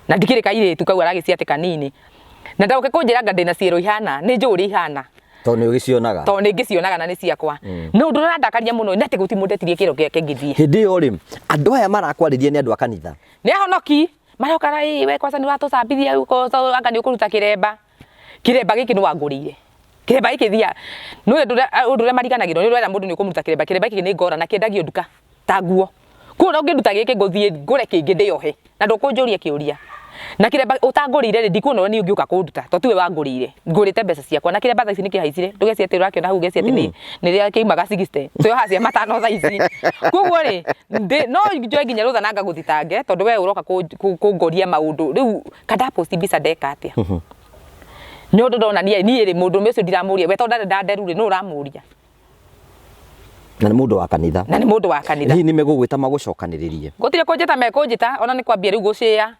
Na ndikĩrĩ kairĩtu kau aragĩcia atĩ kanini. Na ndagoka kũnjĩra anga ndĩna ciĩro ihana, nĩ njũĩ ũrĩa ihana. Tondũ nĩ ũgĩcionaga. Tondũ nĩ ngĩcionaga na nĩ ciakwa. Na ũndũ ũrĩa ũrandakaria mũno nĩ atĩ gũtirĩ mũndũ etirie kĩro gĩake ngĩthiĩ. Hĩndĩ ĩyo rĩ, andũ aya marakwarĩria nĩ andũ a kanitha? Nĩ ahonoki. Maroka ra ĩ we kwanza nĩ ũratũcambithia rĩu kwanza anga nĩ ũkũruta kĩremba. Kĩremba gĩkĩ nĩ wangũrĩire. Kĩremba gĩkĩ thia nĩ ũndũ ũrĩa mariganagĩrwo nĩ ũrera mũndũ nĩ ũkũmũruta kĩremba. Kĩremba gĩkĩ nĩ ngora na kĩendagio nduka ta nguo. Koguo ona ũngĩnduta gĩkĩ ngũthiĩ ngũre kĩngĩ ndĩyohe na ndũkũnjũria kĩũria. Na kĩremba ũtangũrĩire rĩ ndikuona ũrĩa niĩ ũngĩũka kũnduta tondũ tiwe wangũrĩire. Ngũrĩte mbeca ciakwa na kĩremba thaa ici nĩ kĩhaicire ndũgecirie atĩ ũrakĩona hau ũgeciria atĩ nĩ rĩrĩa kĩaumaga 60 twĩyohaga cia matano thaa ici. Koguo rĩ no njoe nginya rũtha na ngagũthitange tondũ we ũroka kũngoria maũndũ rĩu ka post mbica ndeka atĩa. Nĩ ũndũ ndona niĩ rĩ mũndũrũme ũcio ndiramũria we tondũ ndarenda nderu rĩ nũ ũramũria. Na nĩ mũndũ wa kanitha. Na nĩ mũndũ wa kanitha. Hihi nĩ megũgwĩta magũcokanĩrĩrie? Gũtirĩ kũnjĩta mekũnjĩta ona nĩ kwambia rĩu gũcĩa.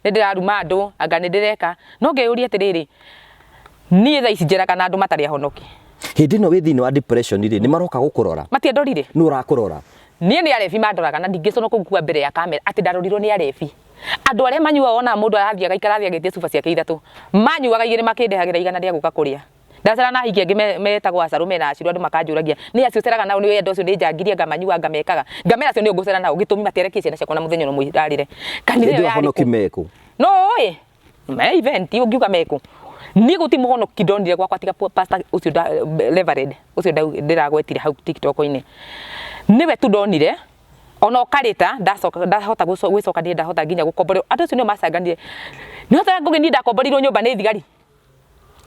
Nĩ ndĩraruma andũ anga nĩ ndĩreka no ngeyũria atĩrĩrĩ niĩ thaa ici njeraga na andũ matarĩ ahonoki. Hĩndĩ ĩno wĩ thĩinĩ wa depression rĩ nĩ maroka gũkũrora? Matiandorire. Nũ ũrakũrora? Niĩ nĩ arebi mandoraga na ndingĩconoka gũkua mbere ya kamera atĩ ndarorirwo nĩ arebi. Andũ arĩa manyuaga wonaga mũndũ arathiĩ agaikara thĩ agetia cuba ciake ithatũ. Manyuaga igĩrĩ makĩndehagĩra igana rĩa gũka kũrĩa. Ndacera na ahiki angĩ metagwo acarũ mena acirũ andũ makanjũragia nĩ acio ũceraga nao nĩ andũ acio nĩ njangiri anga manyuaga anga mekaga. Ngamera acio nĩo ngũcera nao gĩtũmi matiarekia ciana ciakwa na mũthenya ona ũmwe irarĩre. Kanitha ĩyo Hĩndĩ ĩyo yarĩ ahonoki kũ? mekũ? No ũĩ me event ũngiuga mekũ. Niĩ gũtirĩ mũhonoki ndonire gwakwa tiga pastor ũcio reverend ũcio ndĩragwetire hau TikTok-inĩ. Nĩwe tu ndonire ona ũkarĩta ndacoka ndahota gwĩcoka niĩ ndahota nginya gũkomborerwo. Andũ acio nĩo macanganire. Nĩ hotaga ngũgĩ niĩ ndakomboreirwo nyũmba nĩ thigari.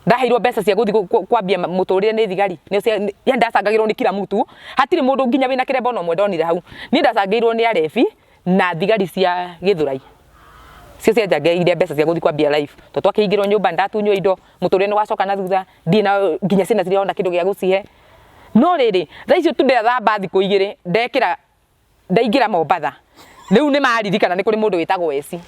Ndaheirwo mbeca cia gũthiĩ kwambia mũtũrĩre nĩ thigari. Yaani ndacangagĩrwo nĩ kila mtu. Hatirĩ mũndũ nginya wĩna kĩremba ona ũmwe ndonire hau. Niĩ ndacangĩirwo nĩ arebi. Na thigari cia Gĩthũrai cio cianjangeire mbeca cia gũthiĩ kwambia life, tondũ twakĩhingĩrwo nyũmba, ndatunywo indo, mũtũrĩre nĩ wacoka na thutha, ndirĩ na nginya ciana cirona kĩndũ gĩa gũcihe. No rĩrĩ, thaa icio tu ndethamba thikũ 2 ndekĩra ndaingĩra Mombatha, rĩu nĩ maririkana nĩ kũrĩ mũndũ wĩtagwo Eci.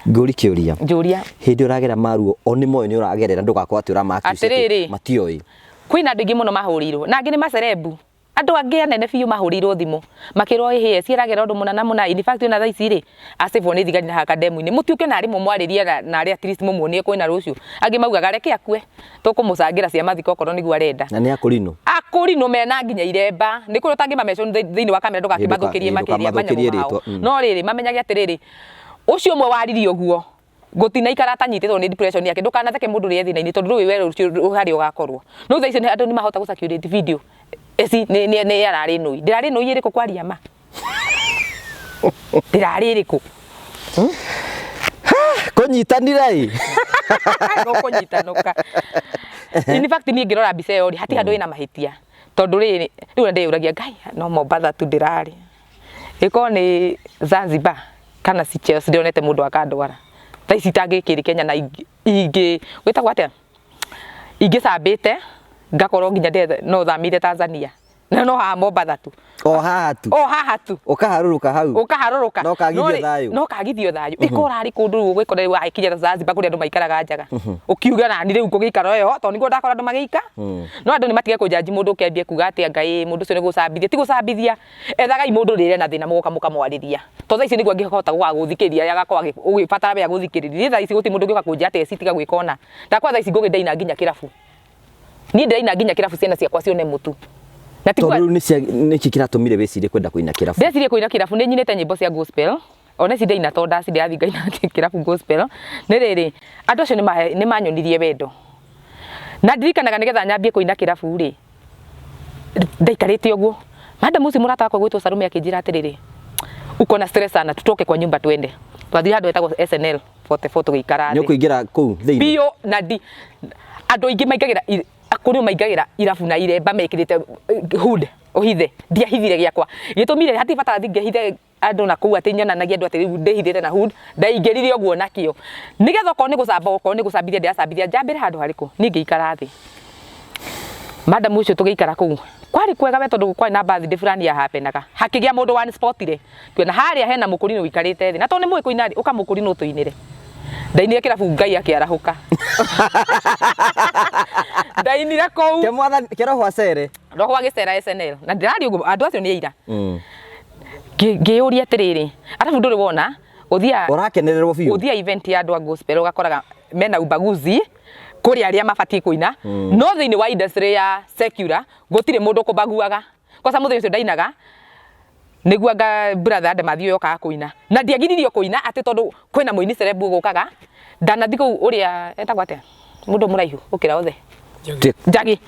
Ngũri kĩũria. Njũria. Hĩndĩ ũragera maruo o nĩ moĩ nĩ ũragerera, ndũgakorwo atĩ ũrama accuse atĩ Atĩrĩrĩ. Matioĩ. Kwĩna andũ aingĩ mũno mahũrĩirwo na angĩ nĩ macerebu. Andũ angĩ anene biũ mahũrĩirwo thimũ makĩrwo ĩhĩ Eci aragera ũndũ mũna na mũna, in fact ona thaa ici rĩ acĩbwo nĩ thigari na haha kandemu-inĩ, mũtiũke narĩ mũmwarĩrie narĩ at least mũmuonie kwĩna rũciũ. Angĩ maugaga reke akue tũkũmũcangĩra cia mathiko okorwo nĩguo arenda. Na nĩ akũrinũ? Akũrinũ mena nginya iremba, nĩ kũrĩ ũtangĩma mention thĩinĩ wa kamera ndũgakĩmathũkĩrie makĩria manyamũ mao. No rĩrĩ mamenyage atĩrĩrĩ, ũcio ũmwe waririe ũguo gũtinaikara atanyitĩtwo nĩ depression yake, ndũkanatheke mũndũ ũrĩa e thĩna-inĩ tondũ ndũĩ we rũciũ harĩa ũgakorwo. No thaa ici andũ nĩ mahota gũ circulate video Eci nĩ ararĩ nũi, ndĩrarĩ nũi ĩrĩkũ kwaria ma? Ndĩrarĩ ĩrĩkũ? Kũnyitanire ĩ. Gũkũnyitanũka. In fact niĩ ngĩrora mbica ĩyo rĩ, hatirĩ handũ ĩna mahĩtia. Tondũ rĩrĩ, rĩu ndĩyũragia Ngai no Mombatha tu ndĩrarĩ. Ĩkorwo nĩ Zanzibar kana Seychelles ndĩronete mũndũ akandwara. Thaa ici itangĩkĩrĩ Kenya na ingĩ, gwĩtagwo atĩa? Ingĩcambĩte ngakorwo nginya no thamĩire Tanzania. Na no haha Mombatha tu. O haha tu. O haha tu. Ũkaharũrũka hau. Ũkaharũrũka. Na ũkagithio thayũ. Na ũkagithio thayũ. Ĩkorwo ũrarĩ kũndũ rĩu ũgĩkora rĩu wagĩkinya Zanzibar kũrĩa andũ maikaraga njaga. Ũkiuga nani rĩu ngũgĩikara ũyũ tondũ nĩguo ndakora andũ magĩika. No andũ nĩ matige kũnjanji mũndũ ũkĩambie kuga atĩ anga ĩ mũndũ ũcio nĩ gũcambithia. Ti gũcambithia. Ethagai mũndũ rĩrĩa ena thĩna mũgoka mũkamwarĩria. Tondũ thaa ici nĩguo angĩhota gũgagũthikĩrĩria rĩrĩa agakorwo ũgĩbatara we agũthikĩrĩrie. Niĩ thaa ici gũtirĩ mũndũ ũngĩũka kũnjĩra atĩ Eci tiga gwĩka ũna. Ndakora thaa ici Ngũgĩ ndaina nginya kĩrabu. Niĩ ndĩraina nginya kĩrabu ciana ciakwa cione mũtu. Na ti Tondũ rĩu nĩkĩ kĩratũmire wĩcirie kwenda kũina kĩrabu? Ndecirie kũina kĩrabu nĩ nyinĩte nyĩmbo cia gospel. Ona ici ndaina to ndaci ndĩrathiĩ ngaina kĩrabu gospel. Nĩ rĩrĩ, andũ acio nĩ manyonirie wendo. Na ndirikanaga nĩgetha nyambie kũina kĩrabu rĩ, ndaikarĩte ũguo. Madam ũcio mũrata wakwa ũgwĩtwo Salome akĩnjĩra atĩrĩrĩ, uko na stress sana tutoke kwa nyumba twende. Twathire handũ hetagwo SNL 44 tũgĩikara thĩ. Nĩ ũkũingĩra kũu thĩinĩ? Biũ na ndi andũ aingĩ maingagĩra akũrũ maingagĩra irabu na iremba mekĩrĩte hood ũhithe. Ndiahithire gĩakwa. Gĩtũmi rĩ, hatirĩ bata thiĩ ngehithe andũ na kũu atĩ nyonanagie andũ atĩ rĩu ndĩhithĩte na hood. Ndaingĩrire ũguo nakĩo. Nĩgetha okorwo nĩ gũcamba okorwo nĩ gũcambithia ndĩracambithia njambĩre handũ harĩkũ? Niĩ ngĩikara thĩ. Madam ũcio tũgĩikara kũu. Kwarĩ kwega we tondũ kwarĩ na birthday fulani ya happenaga. Hakĩgĩa mũndũ wa spotire. Tuona harĩa hena mũkũrinũ ũikarĩte thĩ. Na tondũ nĩ mũĩ kũina rĩ, ũka mũkũrinũ ũtũinĩre. Ndainire kĩrabu Ngai akĩarahũka. Ndainire kũu. Ke mwathani, ke roho acere. Roho agĩcera SNL. Na ndĩraria ũguo andũ acio nĩ aira. Ngĩyũria atĩrĩrĩ, arabu ndũrĩ wona ũthiaga Ũrakenererwo biũ. Ũthiaga event ya andũ a gospel ũgakoraga mena ubaguzi kũrĩ arĩa mabatiĩ kũina, no thĩinĩ wa industry ya secular gũtirĩ mũndũ ũkũbaguaga. Kwanza mũthenya ũcio ndainaga nĩguo anga brother Demathi ũyũ okaga kũina na ndiagiririo kũina atĩ tondũ kwĩna mũini celeb ũgũkaga ndanathiĩ kũu ũrĩa etagwo atĩa mũndũ mũraihu gũkĩra othe? Njagi.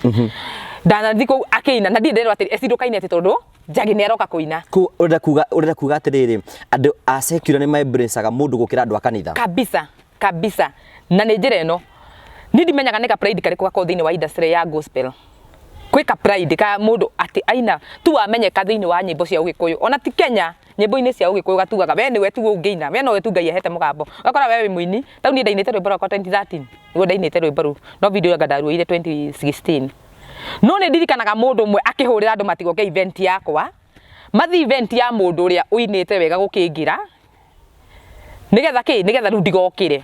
Ndanathiĩ kũu akĩina na ndirĩ nderwo atĩ Eci ndũkaine atĩ tondũ Njagi nĩ aroka kũina. Ũrenda kuga atĩrĩrĩ, andũ a secular nĩ ma embrace-aga mũndũ gũkĩra andũ a kanitha? Kabisa kabisa. Na nĩ njĩra ĩno niĩ ndimenyaga nĩ ka pride karĩkũ gakoragwo thĩinĩ wa industry ya gospel. Kwĩ ka pride ka mũndũ atĩ aina tu wamenyeka thĩinĩ wa nyĩmbo cia ũgĩkũyũ, ona ti Kenya, nyĩmbo-inĩ cia ũgĩkũyũ gatugaga we nĩwe tu ũngĩina, we nowe tu Ngai ahete mũgambo. Ũgakora we wĩ mũini, ta rĩu niĩ ndainĩte rwĩmbo rwakwa 2013 nĩguo ndainĩte rwĩmbo rũu, no video anga ndaruoire 2016. No nĩ ndirikanaga mũndũ ũmwe akĩhũrĩra andũ matigoke event yakwa, mathiĩ event ya mũndũ ũrĩa ũinĩte wega gũkĩngĩra, nĩgetha kĩ? Nĩgetha rĩu ndigokĩre.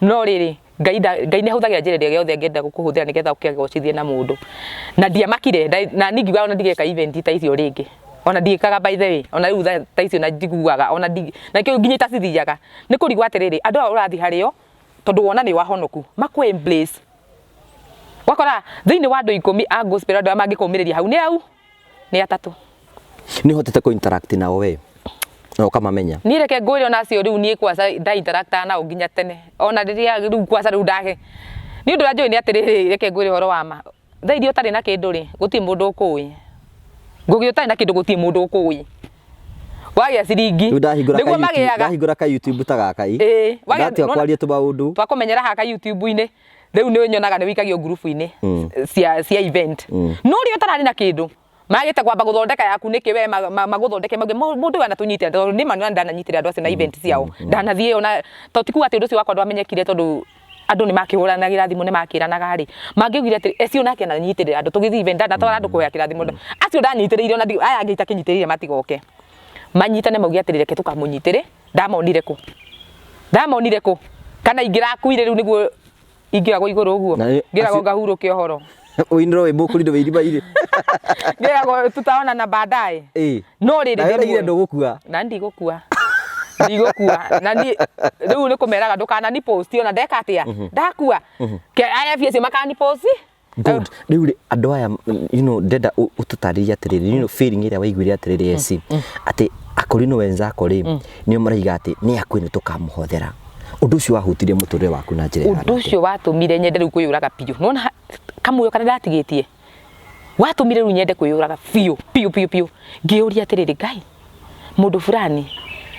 No rĩrĩ, Ngai Ngai nĩ ahũthagĩra njĩra ĩrĩa yothe angĩenda gũkũhũthĩra nĩgetha ũke agocithie na mũndũ. Na ndiamakire, na niĩ ngiuga ona ndigeka event ta icio rĩngĩ. Ona ndiĩkaga by the way, ona rĩu ta icio na njiguaga, ona na nĩkĩo nginya itacithiaga. Nĩ kũrigwo atĩrĩrĩ, andũ aya ũrathiĩ harĩo, tondũ wona nĩ wahonoku, makũ embrace. Ũgakora thĩinĩ wa andũ 10 a gospel andũ arĩa mangĩkũmĩrĩria hau nĩ au? Nĩ atatũ. Nĩ ũhotete kũ interact nao we na ũkamamenya? Niĩ reke ngwĩre ona acio rĩu niĩ kwanza nda interactaga nao nginya tene. Ona rĩrĩa rĩu kwanza rĩu ndage. Niĩ ũndũ ũrĩa njũĩ nĩ atĩrĩrĩ, reke ngwĩre ũhoro wa ma. Thaa iria ũtarĩ na kĩndũ rĩ, gũtirĩ mũndũ ũkũĩ. Ngũgĩ ũtarĩ na kĩndũ gũtirĩ mũndũ ũkũĩ. Wagĩa ciringi Rĩu ndahingũra ka nĩguo YouTube, magĩaga. Ndahingũra ka YouTube ta gaka ĩ. Ĩĩ, Ndatiga kwaria tũmaũndũ. Twakũmenyera haha ka YouTube-inĩ, rĩu nĩ nyonaga nĩ wĩikagio ngurubu-inĩ cia event. No rĩrĩa ũtararĩ na kĩndũ, Magĩte kwamba gũthondeka yaku nĩkĩ we magũthondeke mauge mũndũ ũyũ anatũnyitĩra, tondũ nĩ ma nĩ ndananyitĩra andũ acio na event ciao. Ndanathiĩ ona to ti kuga atĩ ũndũ ũcio wakwa ndwamenyekire, tondũ andũ nĩ makĩhũranagĩra thimũ, nĩ makĩranaga rĩ, mangĩaugire atĩ ecio nake ananyitĩrĩra andũ tũgĩthiĩ event, ndanatwara andũ kũhoya kĩrathimo. Acio ndanyitĩrĩire ona aya angĩ itakĩnyitĩrĩire matigoke. Manyitane mauge atĩrĩ, reke tũkamũnyitĩre. Ndamonire kũ? Ndamonire kũ? Kana ingĩrakuire rĩu nĩguo ingĩoyagwo igũrũ ũguo? Ngĩragwo ngahurũke ũhoro. Ũinĩrwo wĩ mũkũrindũ wĩ irima-inĩ. Ngĩragwo tutaonana baadaye. No rĩrĩ, ndĩ muoyo. Ndũgũkua. Na ndigũkua. Ndigũkua. Na niĩ rĩu nĩ kũmeraga ndũkanani post ona ndeka atĩa. Ndakua. Ke aya acio makani post. Good. Rĩu rĩ, andũ aya, ndenda ũtũtarĩrie atĩrĩrĩ, feeling ĩrĩa waiguire atĩrĩrĩ eci, atĩ akorino wenzako rĩ, nĩo maraiga atĩ nĩ akue nĩ tũkamũhothera. Ũndũ ũcio wahutirie mũtũrĩre waku na njĩra ĩhana Ũndũ ũcio watũmire nyende rĩu kwĩyũraga biũ. Nĩwona kamuoyo karĩa ndatigĩtie? Watũmire rĩu nyende kwĩyũraga biũ, biũ, biũ, biũ. Ngĩyũria atĩrĩrĩ, Ngai, mũndũ fulani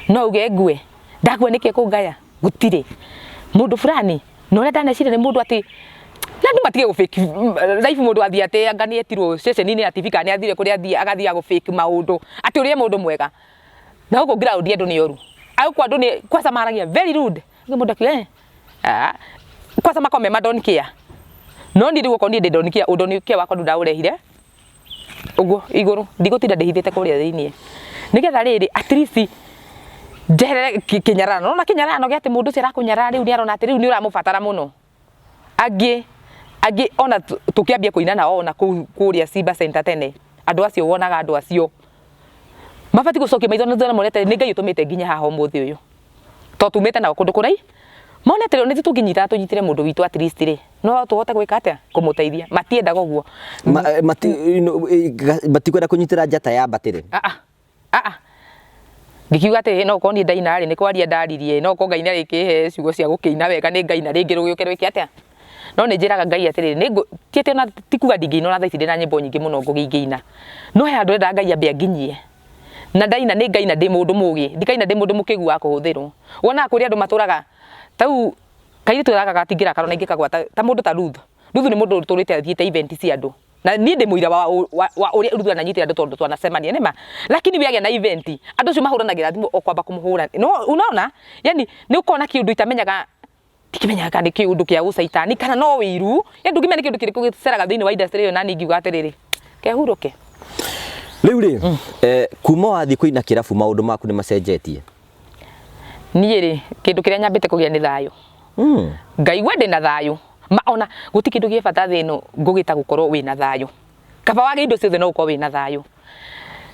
no auge ngue? Ndakua nĩkĩ ekũngaya? Gũtirĩ. Mũndũ fulani na ũrĩa ndaneciria nĩ mũndũ atĩ na andũ matige gũ fake life, mũndũ athiĩ atĩ anga nĩ etirwo ceceni-inĩ ya TV kana nĩ athire kũrĩa athiĩ agathiĩ gũ fake maũndũ atĩ ũrĩa mũndũ mwega. Na gũkũ ground andũ nĩ oru. Gũkũ andũ nĩ kwanza maragia very rude. Rĩu mũndũ akiuga eh, ah, kwanza makoragwo me ma don't care. No niĩ rĩu okorwo niĩ ndĩ don't care, ũ don't care wakwa ndũraũrehire ũguo igũrũ, ndigũtinda ndĩhithĩte kũrĩa thĩiniĩ. Nĩgetha rĩrĩ at least njeherere kĩnyararano. Nĩwona kĩnyararano gĩa atĩ mũndũ ũcio arakũnyarara rĩu nĩ arona atĩ rĩu nĩ ũramũbatara mũno. Angĩ angĩ ona tũkĩambia kũina nao ona kũu kũrĩa Simba Center tene, andũ acio wonaga andũ acio mabatiĩ gũcokia maitho na thutha na mone atĩ nĩ Ngai ũtũmĩte nginye haha ũmũthĩ ũyũ. Tondũ tumĩte nao kũndũ kũraihu, mone atĩ ona ithuĩ tũngĩnyitana tũnyitĩre mũndũ witũ at least rĩ, no tũhote gwĩka atĩa? Kũmũteithia. Matiendaga ũguo. Matikwenda kũnyitĩra njata yambatĩre. Ah ah. Ah ah. Ngĩkiuga atĩrĩ, no ũkorwo niĩ ndaina rĩ, nĩ kwaria ndaririe, no ũkorwo Ngai nĩ arĩkĩhe ciugo cia gũkĩina wega, nĩ ngaina rĩngĩ rũgĩũke rwĩke atĩa? No nĩ njĩraga Ngai atĩrĩrĩ, nĩ ngũ, ti atĩ ona ti kuga ndingĩina ona thaa ici ndĩna nyĩmbo nyingĩ mũno Ngũgĩ ingĩina, no he handũ ndĩrenda Ngai ambe anginyie. Na ndaina nĩ ngaina ndĩ mũndũ mũgĩ, ndikaina ndĩ mũndũ mũkĩgu wa kũhũthĩrwo. Wonaga kũrĩ andũ matũraga, ta rĩu kairĩtu gaka gatingĩrakara ona ingĩkagwa ta mũndũ ta Ruth. Ruth nĩ mũndũ ũtũrĩte athiĩte event cia andũ. Na niĩ ndĩ mũira wa ũrĩa Ruth ananyitĩra andũ tondũ twanacemania nĩ ma. Lakini we agĩa na event, andũ acio mahũranagĩra thimũ o kwamba kũmũhũra. No unaona? Yani nĩ ũkona kĩũndũ itamenyaga, ndikĩmenyaga kana nĩ kĩũndũ kĩa ũcaitani kana no wĩiru. Yani ndũngĩmenya nĩ kĩũndũ kĩrĩkũ gĩceraga thĩinĩ wa industry ĩyo na niĩ ingiuga atĩrĩrĩ, kehurũke. Rĩu rĩ, kuma wathiĩ kũina kĩrabu maũndũ maku nĩ macenjetie? Niĩ rĩ, kĩndũ kĩrĩa nyambĩte kũgĩa nĩ thayũ. Ngaigua ndĩna thayũ. Ma ona gũtirĩ kĩndũ gĩ bata thĩ ĩno ngũgĩta gũkorwo wĩna thayũ. Kaba wage indo ciothe no ũkorwo wĩna thayũ.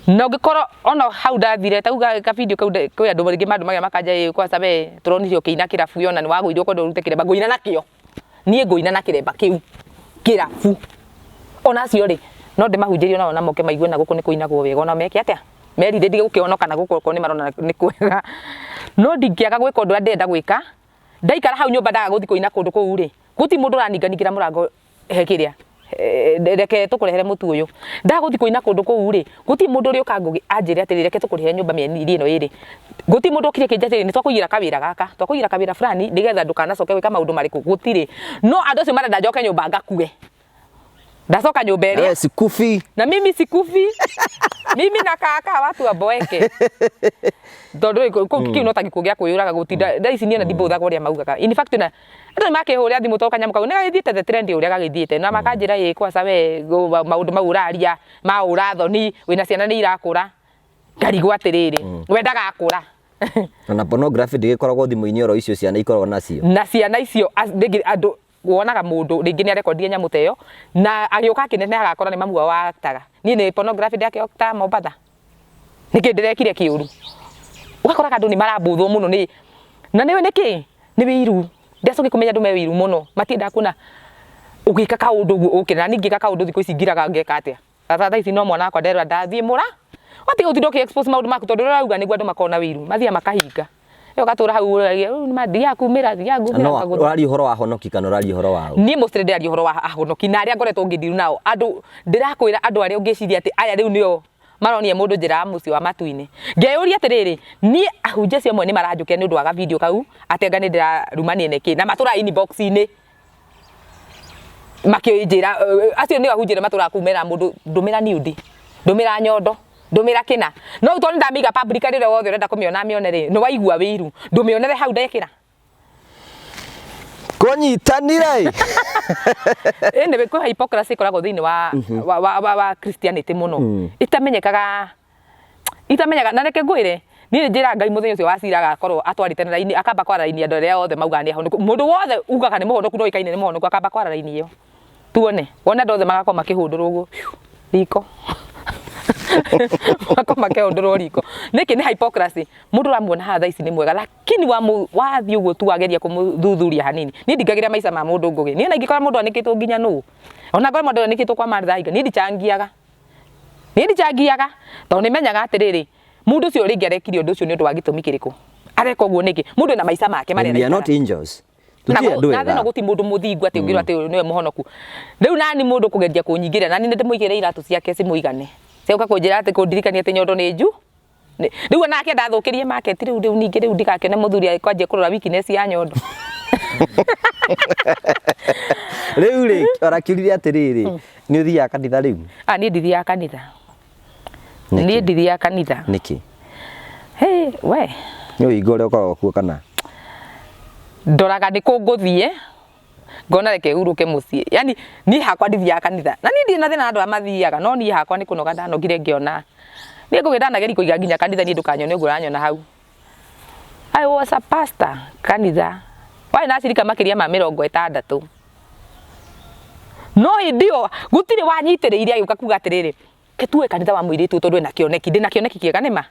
Na ũngĩkorwo ona hau ndathire ta uga ka video kau kwĩ andũ rĩngĩ mandũmagĩra makanja ĩ kwanza we tũronire ũkĩina kĩrabu ona nĩ wagũire ũkwenda ũrute kĩremba, ngũina nakĩo. Niĩ ngũina na kĩremba kĩu kĩrabu. Ona acio rĩ, no ndĩmahunjĩrie onao na moke maigue na gũkũ nĩ kũinagwo wega ona meke atĩa? Merire ndige gũkĩhonoka na gũkũ okorwo nĩ marona nĩ kwega. No ndingĩaga gwĩka ũndũ ũrĩa ndĩrenda gwĩka, ndaikara hau nyũmba ndaga gũthiĩ kũina kũndũ kũu rĩ, gũtirĩ mũndũ ũraninganingĩra mũrango he kĩrĩa, reke tũkũrehere mũtu ũyũ. Ndaga gũthiĩ kũina kũndũ kũu rĩ, gũtirĩ mũndũ ũrĩũka Ngũgĩ anjĩre atĩrĩrĩ reke tũkũrĩhere nyũmba mĩeri ĩno ĩrĩ. Gũtirĩ mũndũ ũkire akĩnjĩra atĩrĩrĩ nĩ twakũigĩra kawĩra gaka, twakũigĩra kawĩra fulani nĩgetha ndũkanacoke gwĩka maũndũ marĩkũ, gũtirĩ. No andũ acio marenda njoke nyũmba ngakue. Ndacoka nyũmba ĩrĩa. Wewe sikufi. Na mimi sikufi. Mimi na kaka watu waboeke. Tondũ kĩu no ta gĩkuũ gĩa kwĩyũraga gũtinda thaa ici niĩ ona ndimbũthaga ũrĩa maugaga. In fact ona andũ nĩ makĩhũrĩra thimũ tondũ kanyamũ kau nĩ gagĩthiĩte the trend ũrĩa gagĩthiĩte na makanjĩra ĩ kwanza we maũndũ mau ũraria ma ũra thoni wĩna ciana nĩ irakũra. Ngarigwo atĩrĩrĩ, we ndagakũra. Na pornography ndĩgĩkoragwo thimũ-inĩ oro icio ciana ikoragwo nacio. Na ciana icio rĩngĩ andũ wonaga mũndũ rĩngĩ nĩ arekondire nyamũ ta ĩyo na agĩũka akĩneneha agakora nĩ mamu wao aktaga. Niĩ nĩ pornography ndakĩoktaga Mombatha? Nĩkĩ ndĩrekire kĩũru? Ũgakoraga andũ nĩ marambũthwo mũno nĩ na nĩũĩ nĩkĩ? Nĩ wĩiru. Ndĩracokire kũmenya andũ me wĩiru mũno, matiendaga kuona ũgĩka kaũndũ ũguo ũkĩra. Na niĩ ingĩka kaũndũ thikũ ici ngiraga ngeka atĩa? Tata thaa ici no mwana wakwa nderora ndathiĩ mũra. Watiga gũtinda ũkĩ expose maũndũ maku tondũ ũrĩa ũrauga nĩguo andũ makoragwo na wĩiru. Mathiaga makahinga. Ĩyo ũgatũra hau ũragia rĩu nĩ ma thiaga kumĩra thiaga ngumĩra. No ũraria ũhoro wa honoki kana ũraria ũhoro wa ũ? Niĩ mostly ndĩraria ũhoro wa ahonoki na arĩa ngoretwo ngĩndiru nao. Andũ ndĩrakwĩra andũ arĩa ũngĩciria atĩ aya rĩu nĩo maronia mũndũ njĩra ya mũciĩ wa matu-inĩ. Ngeyũria atĩrĩrĩ, niĩ ahunjia acio amwe nĩ maranjũkĩra nĩ ũndũ wa ga video kau atĩ anga nĩ ndĩrarumania nĩkĩ na matũraga inbox-inĩ makĩnjĩra acio nĩo ahunjia arĩa matũraga kũu meraga mũndũ ndũmĩra nude. Ndũmĩra nyondo, ndũmĩra kĩna. No rĩu tondũ nĩndamĩiga public rĩrĩa wothe ũrenda kũmĩona amĩone rĩ, nĩwaigua wĩiru. Ndũmĩonere hau ndekĩra. Kũnyitanire ĩ. Anyway, kwĩ hypocrisy ĩkoragwo thĩinĩ wa, wa, wa, wa, wa Christianity mũno. Ĩtamenyekaga itamenyaga na reke ngwĩre niĩ nĩ njĩraga Ngai mũthenya ũcio wa cira agakorwo atwarĩte na raini akamba kwara raini andũ arĩa othe maugaga nĩ ahonoku mũndũ wothe ugaga nĩ mũhonoku no oĩkaine nĩ mũhonoku akamba kwara raini ĩyo tuone wone andũ othe magakorwo makĩhũndũrwo ũguo riko magakorwo makĩhũndũrwo riko nĩkĩ nĩ hypocrisy mũndũ ũramuona haha thaa ici nĩ mwega lakini wathiĩ ũguo tu wageria kũmũthuthuria hanini niĩ ndingagĩra maica ma mũndũ ngũgĩ niĩ ona ingĩkora mũndũ anĩkĩtwo nginya nũ ona ngorwo mũndũ anĩkĩtwo kwa Martha Hinga niĩ ndichangiaga niĩ ndichangiaga tondũ nĩ menyaga atĩrĩrĩ mũndũ ũcio rĩngĩ arekire ũndũ ũcio nĩ ũndũ wa gĩtũmi kĩrĩkũ areka ũguo nĩkĩ mũndũ ena maica make marĩa We are araikara. not angels. Tũtirĩ andũ na thĩna ega. gũti mũndũ mũthingu atĩ ũngĩrwo atĩ ũyũ nĩwe mũhonoku rĩu nani mũndũ kũgeria kũnyingĩrĩra nani nĩ ndĩmũigĩre iratũ ciake cimũigane ciaũka kũnjĩra atĩ kũndirikania atĩ nyondo nĩ nju rĩu onake ndathũkĩrie market rĩu rĩu ningĩ rĩu ndigakĩone mũthuri akwanjia kũrora weakness ya nyondo Rĩu rĩ, ũrakĩũririe atĩrĩrĩ, nĩ ũthiaga kanitha rĩu? Ah, niĩ ndithiaga kanitha. Nĩkĩ? Niĩ ndithiaga kanitha. Nĩkĩ? Hey, we. Nĩ ũhinga ũrĩa ũkoragwo kuo kana? Ndoraga nĩ kũ ngũthiĩ ngona reke hurũke mũciĩ. Yaani niĩ hakwa ndithiaga kanitha. Na niĩ ndirĩ na thĩna na andũ arĩa mathiaga no niĩ hakwa nĩ kũnoga ndanogire ngĩona. Niĩ ngũgĩ ndanageria kũiga nginya kanitha niĩ ndũkanyone ũguo ũranyona hau. I was a pastor kanitha. Warĩ na acirika makĩria ma 60. No hĩndĩ ĩyo gũtirĩ wanyitĩrĩire agĩũka kuga atĩrĩrĩ, ke tuoe kanitha wa mũirĩtu ũyũ tondũ ena kĩoneki, ndĩna kĩoneki kĩega nĩma.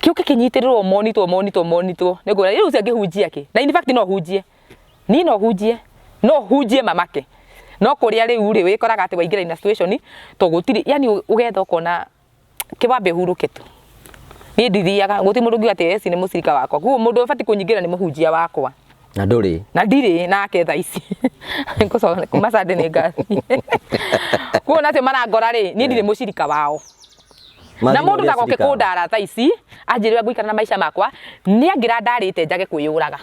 Kĩũke kĩnyitĩrĩrwo monitwo monitwo monitwo. Nĩngwĩra rĩu ũcio angĩhunjia kĩ? Na in fact no hunjie. Niĩ no hunjie. No hunjie mamake. No kũrĩa rĩu rĩ wĩkoraga atĩ waingĩra in a situation to gũtirĩ yani ũgetha ũkona kĩwambe ũhurũke tu. Niĩ ndithiaga, gũtirĩ mũndũ ũngiuga atĩ eci nĩ mũcirika wakwa. Koguo mũndũ ũbatiĩ kũnyingĩra nĩ mũhunjia wakwa. Na ndũrĩ? Na ndirĩ nake thaa ici. Nĩngũcoka kuma Sunday nĩ ngathiĩ. Koguo nacio marangora rĩ, niĩ ndirĩ mũcirika wao. Na mũndũ ndagoke kũndara thaa ici, anjĩre ũrĩa ngũikara na maica makwa, nĩ angĩra ndarĩte njage kwĩyũraga.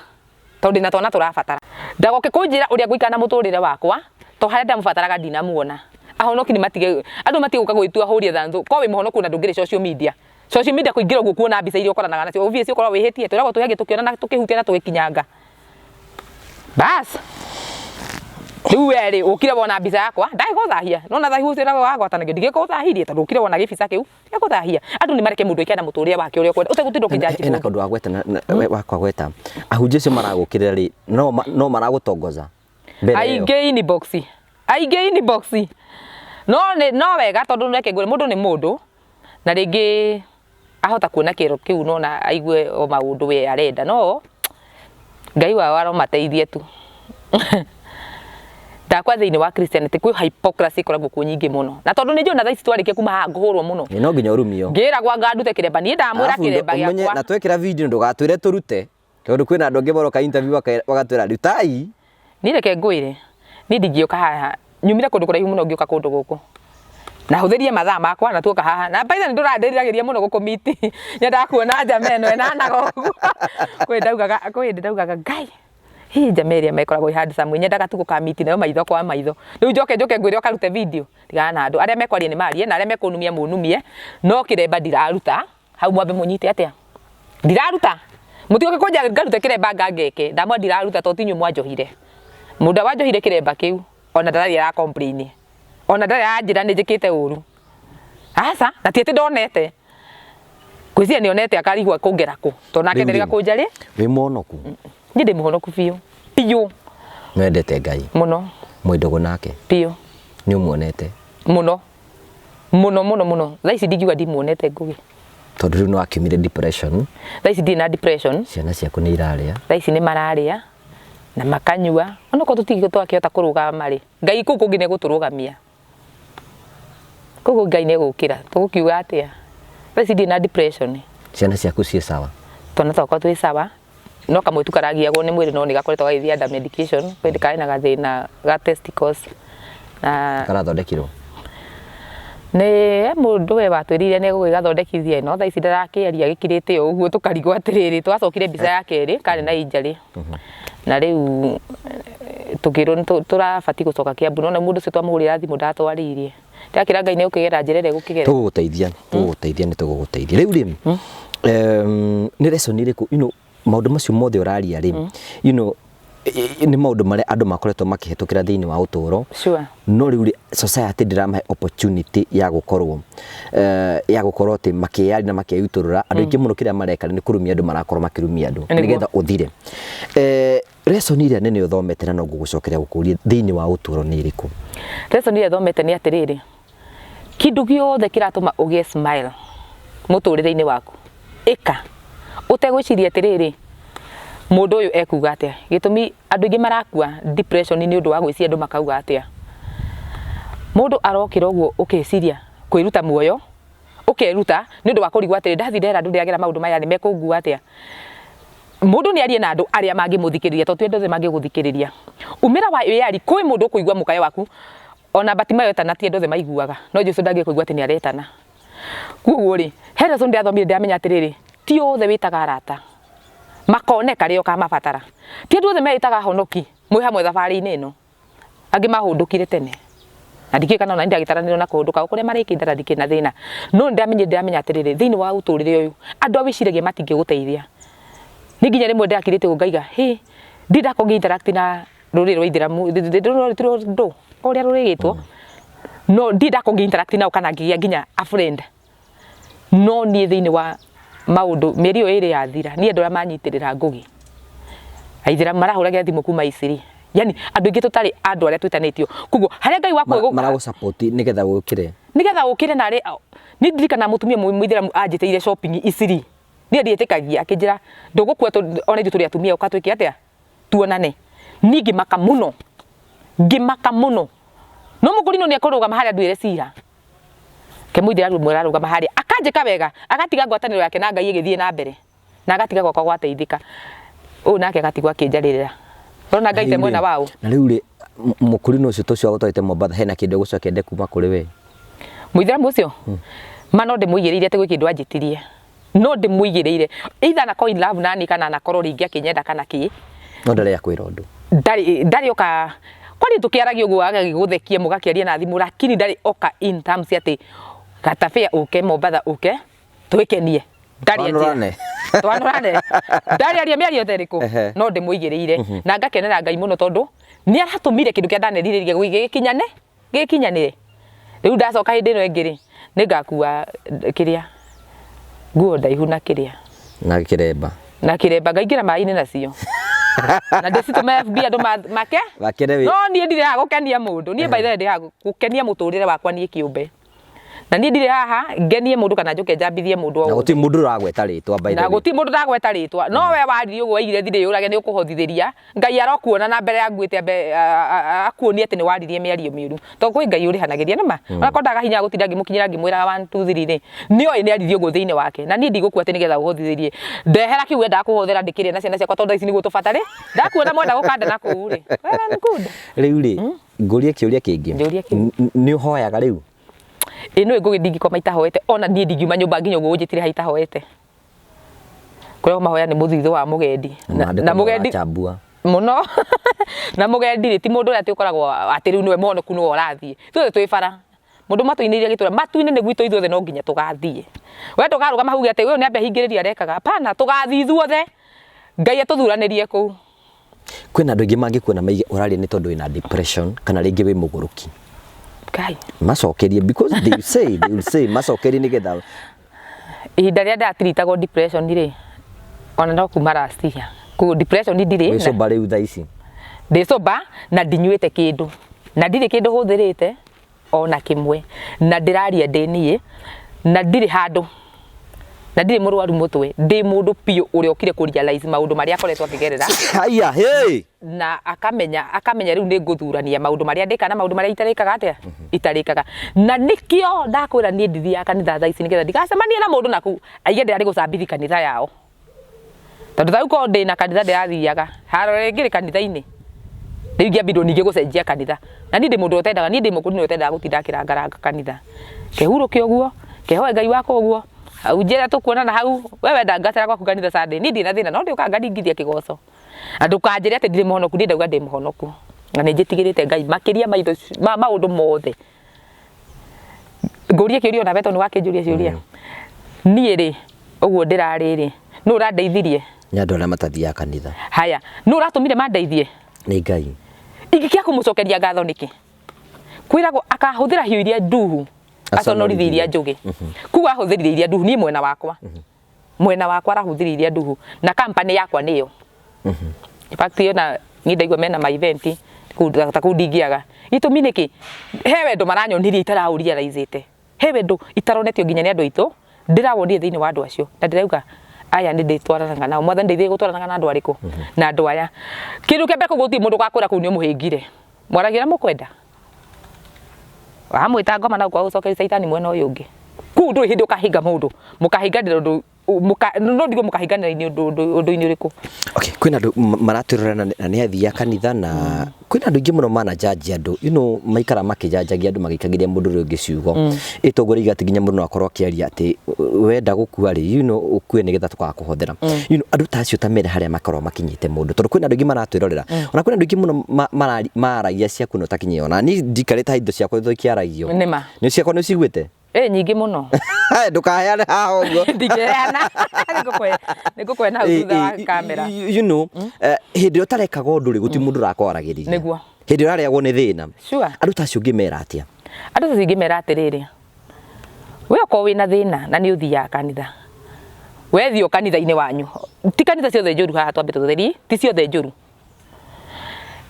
Tondũ ndĩna twana tũrabatara. Ndagoke kũnjĩra ũrĩa ngũikara na mũtũrĩre wakwa, to harĩa ndamũbataraga ndinamuona. Ahonoki nĩ matige, andũ matige gũka gwĩtua hũri thanthũ. Korwo wĩ mũhonoku ona ndũngĩrĩ social media. Social media kũingĩra ũguo kuona mbica iria ũkoranaga nacio, obviously ũkoragwo wĩhĩtie. Twĩragwo twĩhagie tũkĩona na tũkĩhutia na tũgĩkinyanga. Bas. Rĩu we rĩ, ũkire wona mbica yakwa, ndagĩgũthahia. Nĩwona thahu ũcio nawe wagwatanagio, ndigĩgũthahirie tondũ ũkire wona gĩbica kĩu. Gũthahia. Andũ nĩ mareke mũndũ aikare na mũtũrĩre wake ũrĩa ũkwenda. Ũtegũtinda ũkĩnjanji Hena mũndũ. kaũndũ wagweta wakwa gweta. Ahunjia acio maragũkĩrĩra rĩ, no maragũtongoza mbere ĩyo. Aingĩ inbox. Aingĩ inbox. No nĩ no wega tondũ reke ngwĩre mũndũ nĩ mũndũ na rĩngĩ ahota kuona kĩero kĩu nona aigue o maũndũ we arenda no Ngai wao aromateithia tu. Ndakwa thĩinĩ wa Christianity kwĩ hypocrisy ĩkoragwo kuo nyingĩ mũno. Na tondũ nĩ njũĩ na thaa ici twarĩkia kuma haha ngũhũrwo mũno. Ĩ no nginya ũrumio. Ngĩragwo anga ndute kĩremba niĩ ndamwĩra Arabu kĩremba ũmenye gĩakwa. na twekĩra video ndũgatwĩre tũrute tondũ kwĩna andũ angĩ maroka interview magatwĩra rutai. Niĩ reke ngwĩre, niĩ ndingĩũka haha, nyumire kũndũ kũraihu mũno ngĩũka kũndũ gũkũ. Na hũthĩrie mathaa makwa na tuoka haha. Na by the way nĩ ndũrandĩriragĩria mũno gũkũ meet. Nyendaga kuona njama ĩno ĩnanaga ũguo. Kwĩ ndaugaga, kwĩ hĩndĩ ndaugaga Ngai, hii njama ĩrĩa ĩkoragwo ĩ handsome, nyendaga tu gũka meet nayo maitho kwa maitho. Rĩu njoke njũke ngwĩre ũkarute video, tigana na andũ. Arĩa mekwaria nĩ marie na arĩa mekũnumia mũnumie, no kĩremba ndiraruta. Hau mwambe mũnyite atĩa? Ndiraruta. Mũtigoke kũnjĩra ngarute kĩremba anga ngeke. Ndamwĩra ndiraruta tondũ ti inyuĩ mwanjohire. Mũndũ ũrĩa wanjohire kĩremba kĩu ona ndararĩ ara complain. Ona ndarĩ aranjĩra nĩ njĩkĩte ũru. Aca, na ti atĩ ndonete. Ngwĩciria nĩ onete akarigwo ekũngera kũ. Tondũ nake Rĩu rĩ, nderĩga kũnjarĩ. Wĩ mũhonoku? Niĩ ndĩ mũhonoku biũ. Biũ. Nĩwendete Ngai? Mũno. Mwĩ ndũgũ nake? Biũ. Nĩ ũmuonete? Mũno. Mũno mũno mũno. Thaa ici ndingiuga ndimuonete Ngũgĩ. Tondũ rĩu nĩ wakiumire depression. Thaa ici ndirĩ na depression. Ciana ciaku nĩ irarĩa. Thaa ici nĩ mararĩa na makanyua. Onokorwo tũtingĩ twakĩhota kũrũgama rĩ, Ngai kũu kũngĩ nĩ egũtũrũgamia. Kũu kũngĩ Ngai nĩ egũkĩra. Tũgũkiuga atĩa? Thaa ici ndirĩ na depression. Ciana ciaku ciĩ sawa? Twana twakwa twĩ sawa. No kamwe tu karagiagwo nĩ mwĩrĩ no nĩ gakoretwo gagĩthiĩ under medication. Kwĩ hĩndĩ karĩ na gathĩna ga testicles. Na Karathondekirwo? Nĩ he mũndũ we watwĩrire nĩ egũgĩgathondekithia no thaa ici ndarakĩaria gĩkirĩte o ũguo tũkarigwo atĩrĩrĩ, twacokire mbica ya kerĩ karĩ na injury na rĩu tũkĩrwo tũrabatiĩ gũcoka Kiambu no mũndũ ũcio twamũhũrĩra thimũ ndatwarĩirie. Ndakĩra Ngai nĩ ũkĩgera njĩra ĩrĩa ĩgũkĩgera. Tũgũgũteithia, tũgũgũteithia, nĩ tũgũgũteithia. Rĩu rĩ, nĩ lesson ĩrĩkũ, maũndũ macio mothe ũraria rĩ, nĩ maũndũ marĩa andũ makoretwo makĩhetũkĩra thĩinĩ wa ũtũũro. No rĩu rĩ, society ndĩramahe opportunity ya gũkorwo ya gũkorwo atĩ makĩyaria na makeyutũrũra. Andũ aingĩ mũno kĩrĩa mareka nĩ kũrumia andũ, marakorwo makĩrumia andũ nĩgetha ũthire. Lesson ĩrĩa nene ũthomete na no ngũgũcokeria gũkũria thĩinĩ wa ũtũũro nĩ ĩrĩkũ? Lesson ĩrĩa thomete nĩ atĩrĩrĩ, kĩndũ gĩothe kĩratũma ũgĩe smile mũtũrĩre-inĩ waku, ĩka ũtegwĩciria atĩrĩrĩ, mũndũ ũyũ ekuga atĩa. Gĩtũmi andũ aingĩ marakua depression nĩ ũndũ wa gwĩciria andũ makauga atĩa. Mũndũ arokĩra ũguo ũkeciria kwĩruta muoyo, ũkeruta nĩ ũndũ wa kũrigwo atĩrĩ, ndathiĩ ndera andũ ndĩragera maũndũ maya rĩ, mekũngua atĩa. Mũndũ nĩ arie na andũ arĩa mangĩmũthikĩrĩria, tondũ ti andũ othe mangĩgũthikĩrĩria. Umĩra wa wĩyari, kwĩ mũndũ ũkũigua mũkayo waku, ona Batimayo etana ti andũ othe maiguaga, no Jesu ndangĩkũigua atĩ nĩ aretana. Koguo rĩ, he lesson ndĩrathomire ndĩramenya atĩrĩrĩ, ti othe wĩtaga arata makoneka rĩrĩa ũkamabatara. Ti andũ othe meĩtaga ahonoki mwĩ hamwe thabarĩ-inĩ ĩno. Angĩ mahũndũkire tene na ndikĩũĩ kana ona niĩ ndagĩtaranĩrio na kũhũndũka o kũrĩa marĩkĩndara ndikĩrĩ na thĩna. No nĩndamenyire ndĩramenya atĩrĩrĩ, thĩinĩ wa ũtũrĩre ũyũ andũ a wĩciragia matingĩgũteithia. Niĩ nginya rĩmwe ndĩrakirĩte ũguo ngaiga hĩ, ndirĩ ndakorwo ngĩ interact na rũrĩrĩ rwa ithĩramu, ndũ ũrĩa rũrĩgĩtwo, no ndirĩ ndakorwo ngĩ interact nao kana ngĩgĩa nginya a friend. No niĩ thĩinĩ wa maũndũ mĩeri ĩyo ĩrĩ yathira, niĩ andũ arĩa manyitĩrĩra Ngũgĩ, aithĩramu marahũragĩra thimũ kuma Isiri, yani andũ aingĩ tũtarĩ andũ arĩa twĩtanĩtio. Koguo harĩa Ngai waku egũka Maragũ support nĩgetha ũkĩre. Nĩgetha ũkĩre narĩ, niĩ ndirikanaga mũtumia mũithĩramu anjĩtĩire shopping Isiri, niĩ ndiĩtĩkagia, akĩnjĩra ndũgũkua ona ithuĩ tũrĩ atumia ũka twĩke atĩa, tuonane. Niĩ ngĩmaka mũno, ngĩmaka mũno, no mũkũrinũ nĩ ekũrũgama harĩa anduĩre cira. Ke mũithĩramu ũmwe ararũgama harĩa akanjĩka wega, agatiga ngwatanĩro yake na Ngai ĩgĩthiĩ na mbere, na agatiga gwakwa gwateithĩka. Ũyũ nake agatigwo akĩnjarĩrĩra. Ũrona Ngai te mwena wa ũ? Na rĩu rĩ, mũkũrinũ ũcio tũcio agũtwarĩte Mombatha hena kĩndũ egũcoka ende kuma kũrĩ we? Mũithĩramu ũcio? Ma no ndĩmũigĩrĩire atĩ gwĩ kĩndũ anjĩtirie. No ndĩmũigĩrĩire. Either anakorwo in love naniĩ kana anakorwo rĩngĩ akĩnyenda kana kĩ. No ndarĩ akwĩra ũndũ. Ndarĩ ndarĩ oka kwani tũkĩaragia ũguo agagĩgũthekia mũgakĩaria na thimũ lakini ndarĩ oka in terms atĩ gatabĩa ũke Mombatha ũke twĩkenie. Ndarĩ anjĩra. Twanũrane. Twanũrane. Ndarĩ aria mĩario ta ĩrĩkũ. No ndĩmũigĩrĩire. Na ngakenera Ngai mũno tondũ nĩ aratũmire kĩndũ kĩrĩa ndanerirĩria gĩkinyanĩre. Gĩkinyanĩre. Rĩu ndacoka hĩndĩ ĩno ĩngĩ rĩ, nĩ ngakua kĩrĩa, nguo ndaihu na kĩrĩa. Na kĩremba. Na kĩremba, ngaingĩra maĩ-inĩ nacio. Na ndĩcitũme FB andũ make. Makene wĩ. No niĩ ndirĩ haha gũkenia mũndũ. Niĩ by the way ndĩ haha gũkenia mũtũrĩre wakwa niĩ kĩũmbe. Na niĩ ndirĩ haha ngenie mũndũ kana njũke njambithie mũndũ o Na wothe. gũtirĩ mũndũ ũragweta rĩtwa by the Na way. gũtirĩ mũndũ ndagweta rĩtwa. No we waririe ũguo waigire thirĩ yũrage nĩ ũkũhothithĩria. Ngai arokuona na mbere ya nguĩte ambe akuonie atĩ nĩ waririe mĩario mĩũru. Tondũ kwĩ Ngai ũrĩhanagĩria nĩ ma. Onakorwo ndaga hinya wa gũtinda ngĩmũkinyĩra ngĩmwĩraga one two three rĩ, nĩ oĩ nĩ aririe ũguo thĩinĩ wake. Na niĩ ndigũkua atĩ nĩgetha ũhothithĩrie. Ndehera kĩu wendaga kũhothera ndĩkĩrĩe na ciana ciakwa tondũ thaa ici nĩguo tũbatare. Ndakuona mwenda gũkanda na kũu rĩ, well and good. Rĩu rĩ, ngũrie kĩũria kĩngĩ. Njũria kĩũria. Nĩ ũhoyaga rĩu? Ĩ nĩũĩ Ngũgĩ ndingĩkoma itahoete, ona niĩ ndingiuma nyũmba nginya ũguo ũnjĩtire haha itahoete. Kũrĩa mahoya nĩ mũthithũ wa mũgendi. Na, na mũgendi chambua mũno. Na mũgendi rĩ ti mũndũ ũrĩa atĩ ũkoragwo atĩ rĩu nĩwe mũhonoku nĩwe ũrathiĩ. Ithuothe twĩ bara. Mũndũ matũinĩire gĩtũra matu-inĩ nĩ gwitũ ithuothe no nginya tũgathiĩ. We ndũkarũgama hau uge atĩ ũyũ nĩ ambe ahingĩrĩrie arekaga. Hapana, tũgathiĩ ithuothe. Ngai atũthuranĩrie kũu. Kwĩna andũ aingĩ mangĩkuona maige ũraria nĩ tondũ wĩna depression kana rĩngĩ wĩ mũgũrũki. Ngai. Macokerie because they will say, they will say macokerie nĩgetha Ihinda rĩrĩa ndatiritagwo depression rĩ, ona no kuma last year. Koguo depression ndirĩ. Wĩ sober rĩu thaa ici? Ndĩ sober na ndinyuĩte kĩndũ. Na ndirĩ kĩndũ hũthĩrĩte ona kĩmwe. Na ndĩraria ndĩ niĩ na ndirĩ handũ. Na ndirĩ mũrwaru mũtwe. Ndĩ mũndũ biũ ũrĩa ũkire kũ realize maũndũ marĩa akoretwo akĩgerera. Haiya, hey! Na akamenya, akamenya rĩu nĩ ngũthurania maũndũ marĩa ndĩkaga na maũndũ marĩa itarĩkaga atĩa? Itarĩkaga. Na nĩkĩo ndakwĩra niĩ ndithiaga kanitha thaa ici nĩgetha ndigacemanie na mũndũ nakũu aige ndĩrarĩ gũcambithia kanitha yao. Tondũ ta rĩu korwo ndĩna kanitha ndĩrathiaga, haro rĩngĩ kanitha-inĩ, rĩu ingĩambirwo ningĩ gũcenjia kanitha. Na niĩ ndĩ mũndũ ũrĩa ũtendaga, niĩ ndĩ mũkũrinũ ũrĩa ũtendaga gũtinda akĩrangaranga kanitha. Kehurũke ũguo, kehoe Ngai wakwa ũguo, hau njĩra tũkuonana hau, we wenda ngacera gwaku kanitha Sunday, niĩ ndirĩ na thĩna, no ndĩũkaga ngaringithia kĩgoco. Na ndũkanjĩre atĩ ndirĩ mũhonoku, niĩ ndauga ndĩ mũhonoku. Na nĩ njĩtigĩrĩte Ngai makĩria ma indo ma maũndũ mothe. Ngũrie kĩũria ona we tondũ nĩwakĩnjũria ciũria. Niĩ rĩ, ũguo ndĩrarĩ rĩ, nũ ũrandeithirie? Nĩ andũ arĩa matathiaga kanitha. Haya, nũ ũratũmire mandeithie? Nĩ Ngai. Ingĩkĩaga kũmũcokeria ngatho nĩkĩ? Kwĩragwo akahũthĩra hiũ iria nduhu aconorithie iria njũgĩ. Kuga ahũthĩrire iria nduhu, niĩ mwena wakwa. Mwena wakwa arahũthĩrire iria nduhu na company yakwa nĩyo. In fact ona niĩ ndaigua mena ma event kũu ta kũu ndingĩaga. Gĩtũmi nĩkĩ? He wendo maranyonirie itaraũrealize-ĩte. He wendo itaronetio nginya nĩ andũ aitũ, ndĩrawonire thĩinĩ wa andũ acio na ndĩrauga aya nĩ ndĩtwaranaga nao. Mwathani ndeithia gũtwaranaga na andũ arĩkũ? Na andũ aya. Kĩndũ kĩa mbere kũu gũtirĩ mũndũ ũgakwĩra kũu nĩ ũmũhĩngire. Mwaragia ũrĩa mũkwenda. Wamwĩta ngoma na ũkwaga gũcokeria caitani mwena ũyũ ũngĩ. Kũu ndũrĩ hĩndĩ ũkahinga mũndũ. Mũkahinganĩra ũndũ no ndigwo mũkahinganĩra ũndũ-inĩ ũrĩkũ. Okay, kwĩna andũ maratwĩrorera na nĩ athii a kanitha na kwĩna andũ aingĩ mũno manajanjia andũ, you know, maikara makĩjanjagia andũ magĩikagĩria mũndũ ũrĩa ũngĩ ciugo. Ĩtongoria iga atĩ nginya mũndũ no akorwo akĩaria atĩ wenda gũkua rĩ, you know, ũkue nĩgetha tũgakũhothera. You know, andũ ta acio ta mere harĩa makoragwo makinyĩte mũndũ tondũ kwĩna andũ aingĩ maratwĩrorera. Ona kwĩna andũ aingĩ mũno maragia ciaku na ũtakinyĩire. Ona niĩ ndikarĩte indo ciakwa ikĩaragio. Nĩma. Nĩ ciakwa nĩ ũciguĩte? Ĩ nyingĩ mũno. Ndũkaheane haha ũguo. Ndingĩheana. Nĩngũkũhe na hau thutha wa kamera. You know, hĩndĩ ĩrĩa ũtarekaga ũndũ rĩ, gũtirĩ mũndũ ũrakwaragĩrĩria. Nĩguo. Hĩndĩ ĩrĩa ũrarĩagwo nĩ thĩna. Sure. Andũ ta acio ũngĩmera atĩa? Andũ acio ingĩmera atĩrĩrĩ, we okorwo wĩna thĩna na nĩ ũthiaga kanitha, we thiĩ o kanitha-inĩ wanyu. Ti kanitha ciothe njũru haha twambe tũtheri, ti ciothe njũru.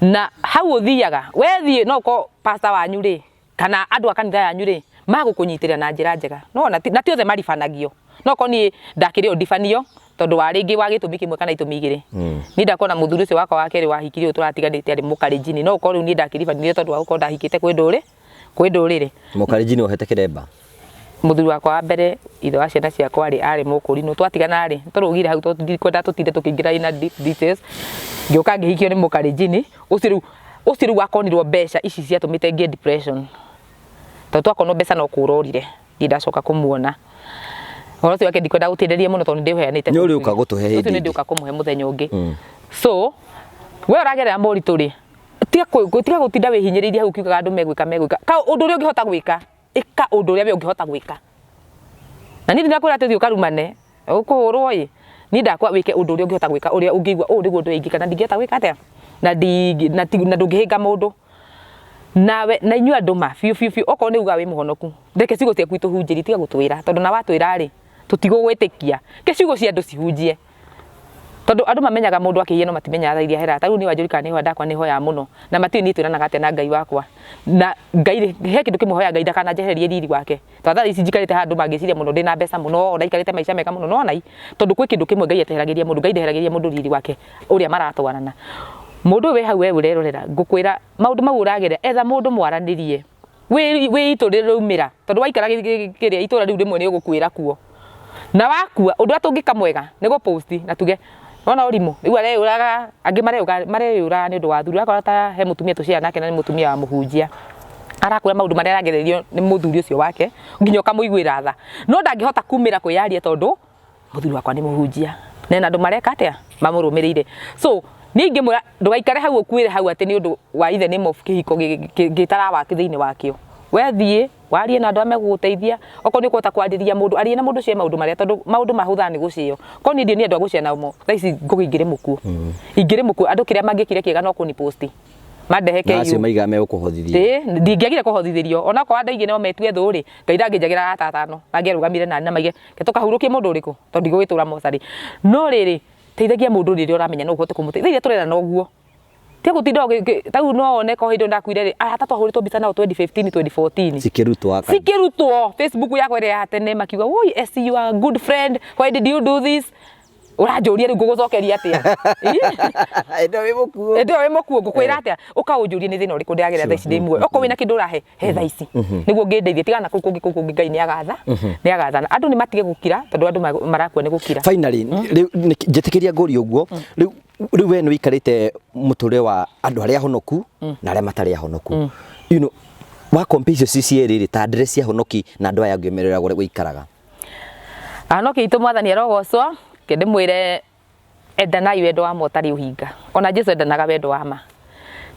Na hau ũthiaga, we thiĩ no ũkorwo pastor wanyu rĩ, kana andũ a kanitha yanyu rĩ, magũkũnyitĩrĩra na njĩra njega. No na ti othe maribanagio. No okorwo niĩ ndakĩrĩ o ndibanio, tondũ wa rĩngĩ wa gĩtũmi kĩmwe kana itũmi igĩrĩ. Niĩ ndakorwo na mũthuri ũcio wakwa wa kerĩ wahikirie ũyũ tũratiganĩte arĩ mũkalenjini. No ũkorwo rĩu niĩ ndakĩribanire tondũ wa gũkorwo ndahikĩte kwĩ ndũrĩ, kwĩ ndũrĩrĩ. Mũkalenjini ohete kĩremba? Mũthuri wakwa wa mbere ithe wa ciana ciakwa rĩ, arĩ mũkũrinũ. Twatigana rĩ, tũrũgire hau tondũ ndikwenda tũtinde tũkĩingĩra in a deep details. Ngĩũka ngĩhikio nĩ mũkalenjini, ũcio rĩu ũcio rĩu wakonirwo mbeca ici ciatũmĩte ngĩe depression. Tondũ twakonwo mbeca no kũra orire, ndirĩ ndacoka kũmuona. Ũhoro ũcio wake ndikwenda gũtĩrĩria mũno tondũ nĩ ndĩũheanĩte. Nĩ ũrĩũka gũtũhe hĩndĩ Ũcio nĩ ĩngĩ. ndĩũka kũmũhe mũthenya ũngĩ. So, we ũragerera moritũ rĩ, tiga gũtinda wĩhinyĩrĩirie hau ũkiugaga andũ megwĩka megwĩka. Ka ũndũ ũrĩa ũngĩhota gwĩka, ĩka ũndũ ũrĩa we ũngĩhota gwĩka. Na niĩ ndinakwĩra atĩ ũthiĩ ũkarumane, ũkũhũrwo ĩ, niĩ ndakwa wĩke ũndũ ũrĩa ũngĩhota gwĩka, ũrĩa ũngĩigua ũũ nĩguo ũndũ ingĩka na ndingĩhota gwĩka atĩa, na ndũngĩhĩnga mũndũ. Nawe, na inyuĩ andũ ma, biũ biũ biũ, okorwo nĩ ugaga wĩ mũhonoku, reke ciugo ciaku itũhunjĩrie, tiga gũtwĩra, tondũ na watwĩra rĩ, tũtigũgwĩtĩkia. Reke ciugo cia andũ cihunjie. Tondũ andũ mamenyaga mũndũ akĩhia no matimenyaga tha iria aheraga. Ta rĩu niĩ Wanjũri kana nĩ hoya ndakwa nĩ hoyaga mũno. Na matiũĩ niĩ twĩranaga atĩa na Ngai wakwa. Na Ngai rĩ, he kĩndũ kĩmwe hoyaga Ngai ndakananjehererie riri wake. Tondũ thaa ici njikarĩte haha andũ mangĩciria mũno ndĩna mbeca mũno, ndaikarĩte maica mega mũno. No ona tondũ kwĩ kĩndũ kĩmwe Ngai ateheragĩria mũndũ, Ngai ndeheragĩria mũndũ riri wake ũrĩa maratwarana. Mũndũ ũyũ wĩ hau we ũrerorera, ngũkwĩra maũndũ mau ũragerera, etha mũndũ mwaranĩrie. Wĩ itũra rĩraumĩra, tondũ waikara kĩrĩa itũra rĩu rĩmwe nĩ ũgũkuĩra kuo. Na wakua, ũndũ ũrĩa tũngĩka mwega nĩ gũ post na tuge wona ũrimũ, rĩu areyũraga, angĩ mareyũraga nĩ ũndũ wa athuri. Ũrakora ta he mũtumia tũ share nake na nĩ mũtumia wa mũhunjia. Arakwĩra maũndũ marĩa aragererio nĩ mũthuri ũcio wake, nginya ũkamũiguĩra tha. No ndangĩhota kumĩra kwĩyaria tondũ mũthuri wakwa nĩ mũhunjia. Na ena andũ mareka atĩa? Mamũrũmĩrĩire. So, niĩ ingĩmwĩra ndũgaikare hau ũkuĩre hau atĩ nĩ ũndũ wa in the name of kĩhiko gĩtarawaki thĩinĩ wakĩo. We thiĩ, warie na andũ arĩa megũgũteithia, okorwo nĩ ũkũhota kwarĩria mũndũ, aria na mũndũ ũcio maũndũ marĩa, tondũ maũndũ mahũthaga nĩ gũcĩo. Korwo niĩ ndiĩ andũ a gũcĩa nao, thaa ici Ngũgĩ ingĩrĩ mũkuũ. Ingĩrĩ mũkuũ, andũ kĩrĩa mangĩkire kĩega no kũni post. Mandehe Na acio KU. maigaga megũkũhothithia. Ĩĩ, ndingĩagire kũhothithĩrio. Ona okorwo andũ aingĩ no metue thũ rĩ, Ngai ndangĩnjagĩra arata atano, mangĩarũgamire nani na maige, reke tũkahurũkie mũndũ ũrĩkũ, tondũ ndigũgĩtũra mocarĩ. No rĩrĩ, teithagia mũndũ rĩrĩa ũramenya no ũhote kũmũteithia. Thaa iria tũrerana ũguo, tiga gũtinda ta rĩu no wone ko hĩndĩ ĩyo ndakuire rĩ, arata twahũrĩtwo mbica nao 2015, 2014. Cikĩrutwo aka. Cikĩrutwo Facebook yakwa ĩrĩa ya tene makiuga, woi SC you are a good friend, why did you do this? Ũranjũria rĩu ngũgũcokeria atĩa? Hĩndĩ ĩyo wĩ mũkuũ. Hĩndĩ ĩyo wĩ mũkuũ ngũkwĩra atĩa? Ũkaũnjũrie nĩ thĩna ũrĩkũ ndĩragerera thaa ici ndĩ muoyo. Okorwo wĩna kĩndũ ũrahe, he thaa ici. Nĩguo ngĩndeithie tigana na kũu kũngĩ kũu kũngĩ Ngai nĩ agatha, nĩ agathana. Andũ nĩ matige gũkira tondũ andũ marakua nĩ gũkira. Finally, rĩu njĩtĩkĩria ngũrie ũguo, rĩu rĩu we nĩ ũikarĩte mũtũrĩre wa andũ arĩa ahonoku na arĩa matarĩ ahonoku. You know, wa compare icio ci cierĩ rĩ, ta ndĩre cia ahonoki na andũ aya angĩ ũmerera ũrĩa ũikaraga. Ahonoki aitũ Mwathani arogocwo, reke ndĩmwĩre endanai wendo wa ma ũtarĩ ũhinga. Ona Jesu endanaga wendo wa ma.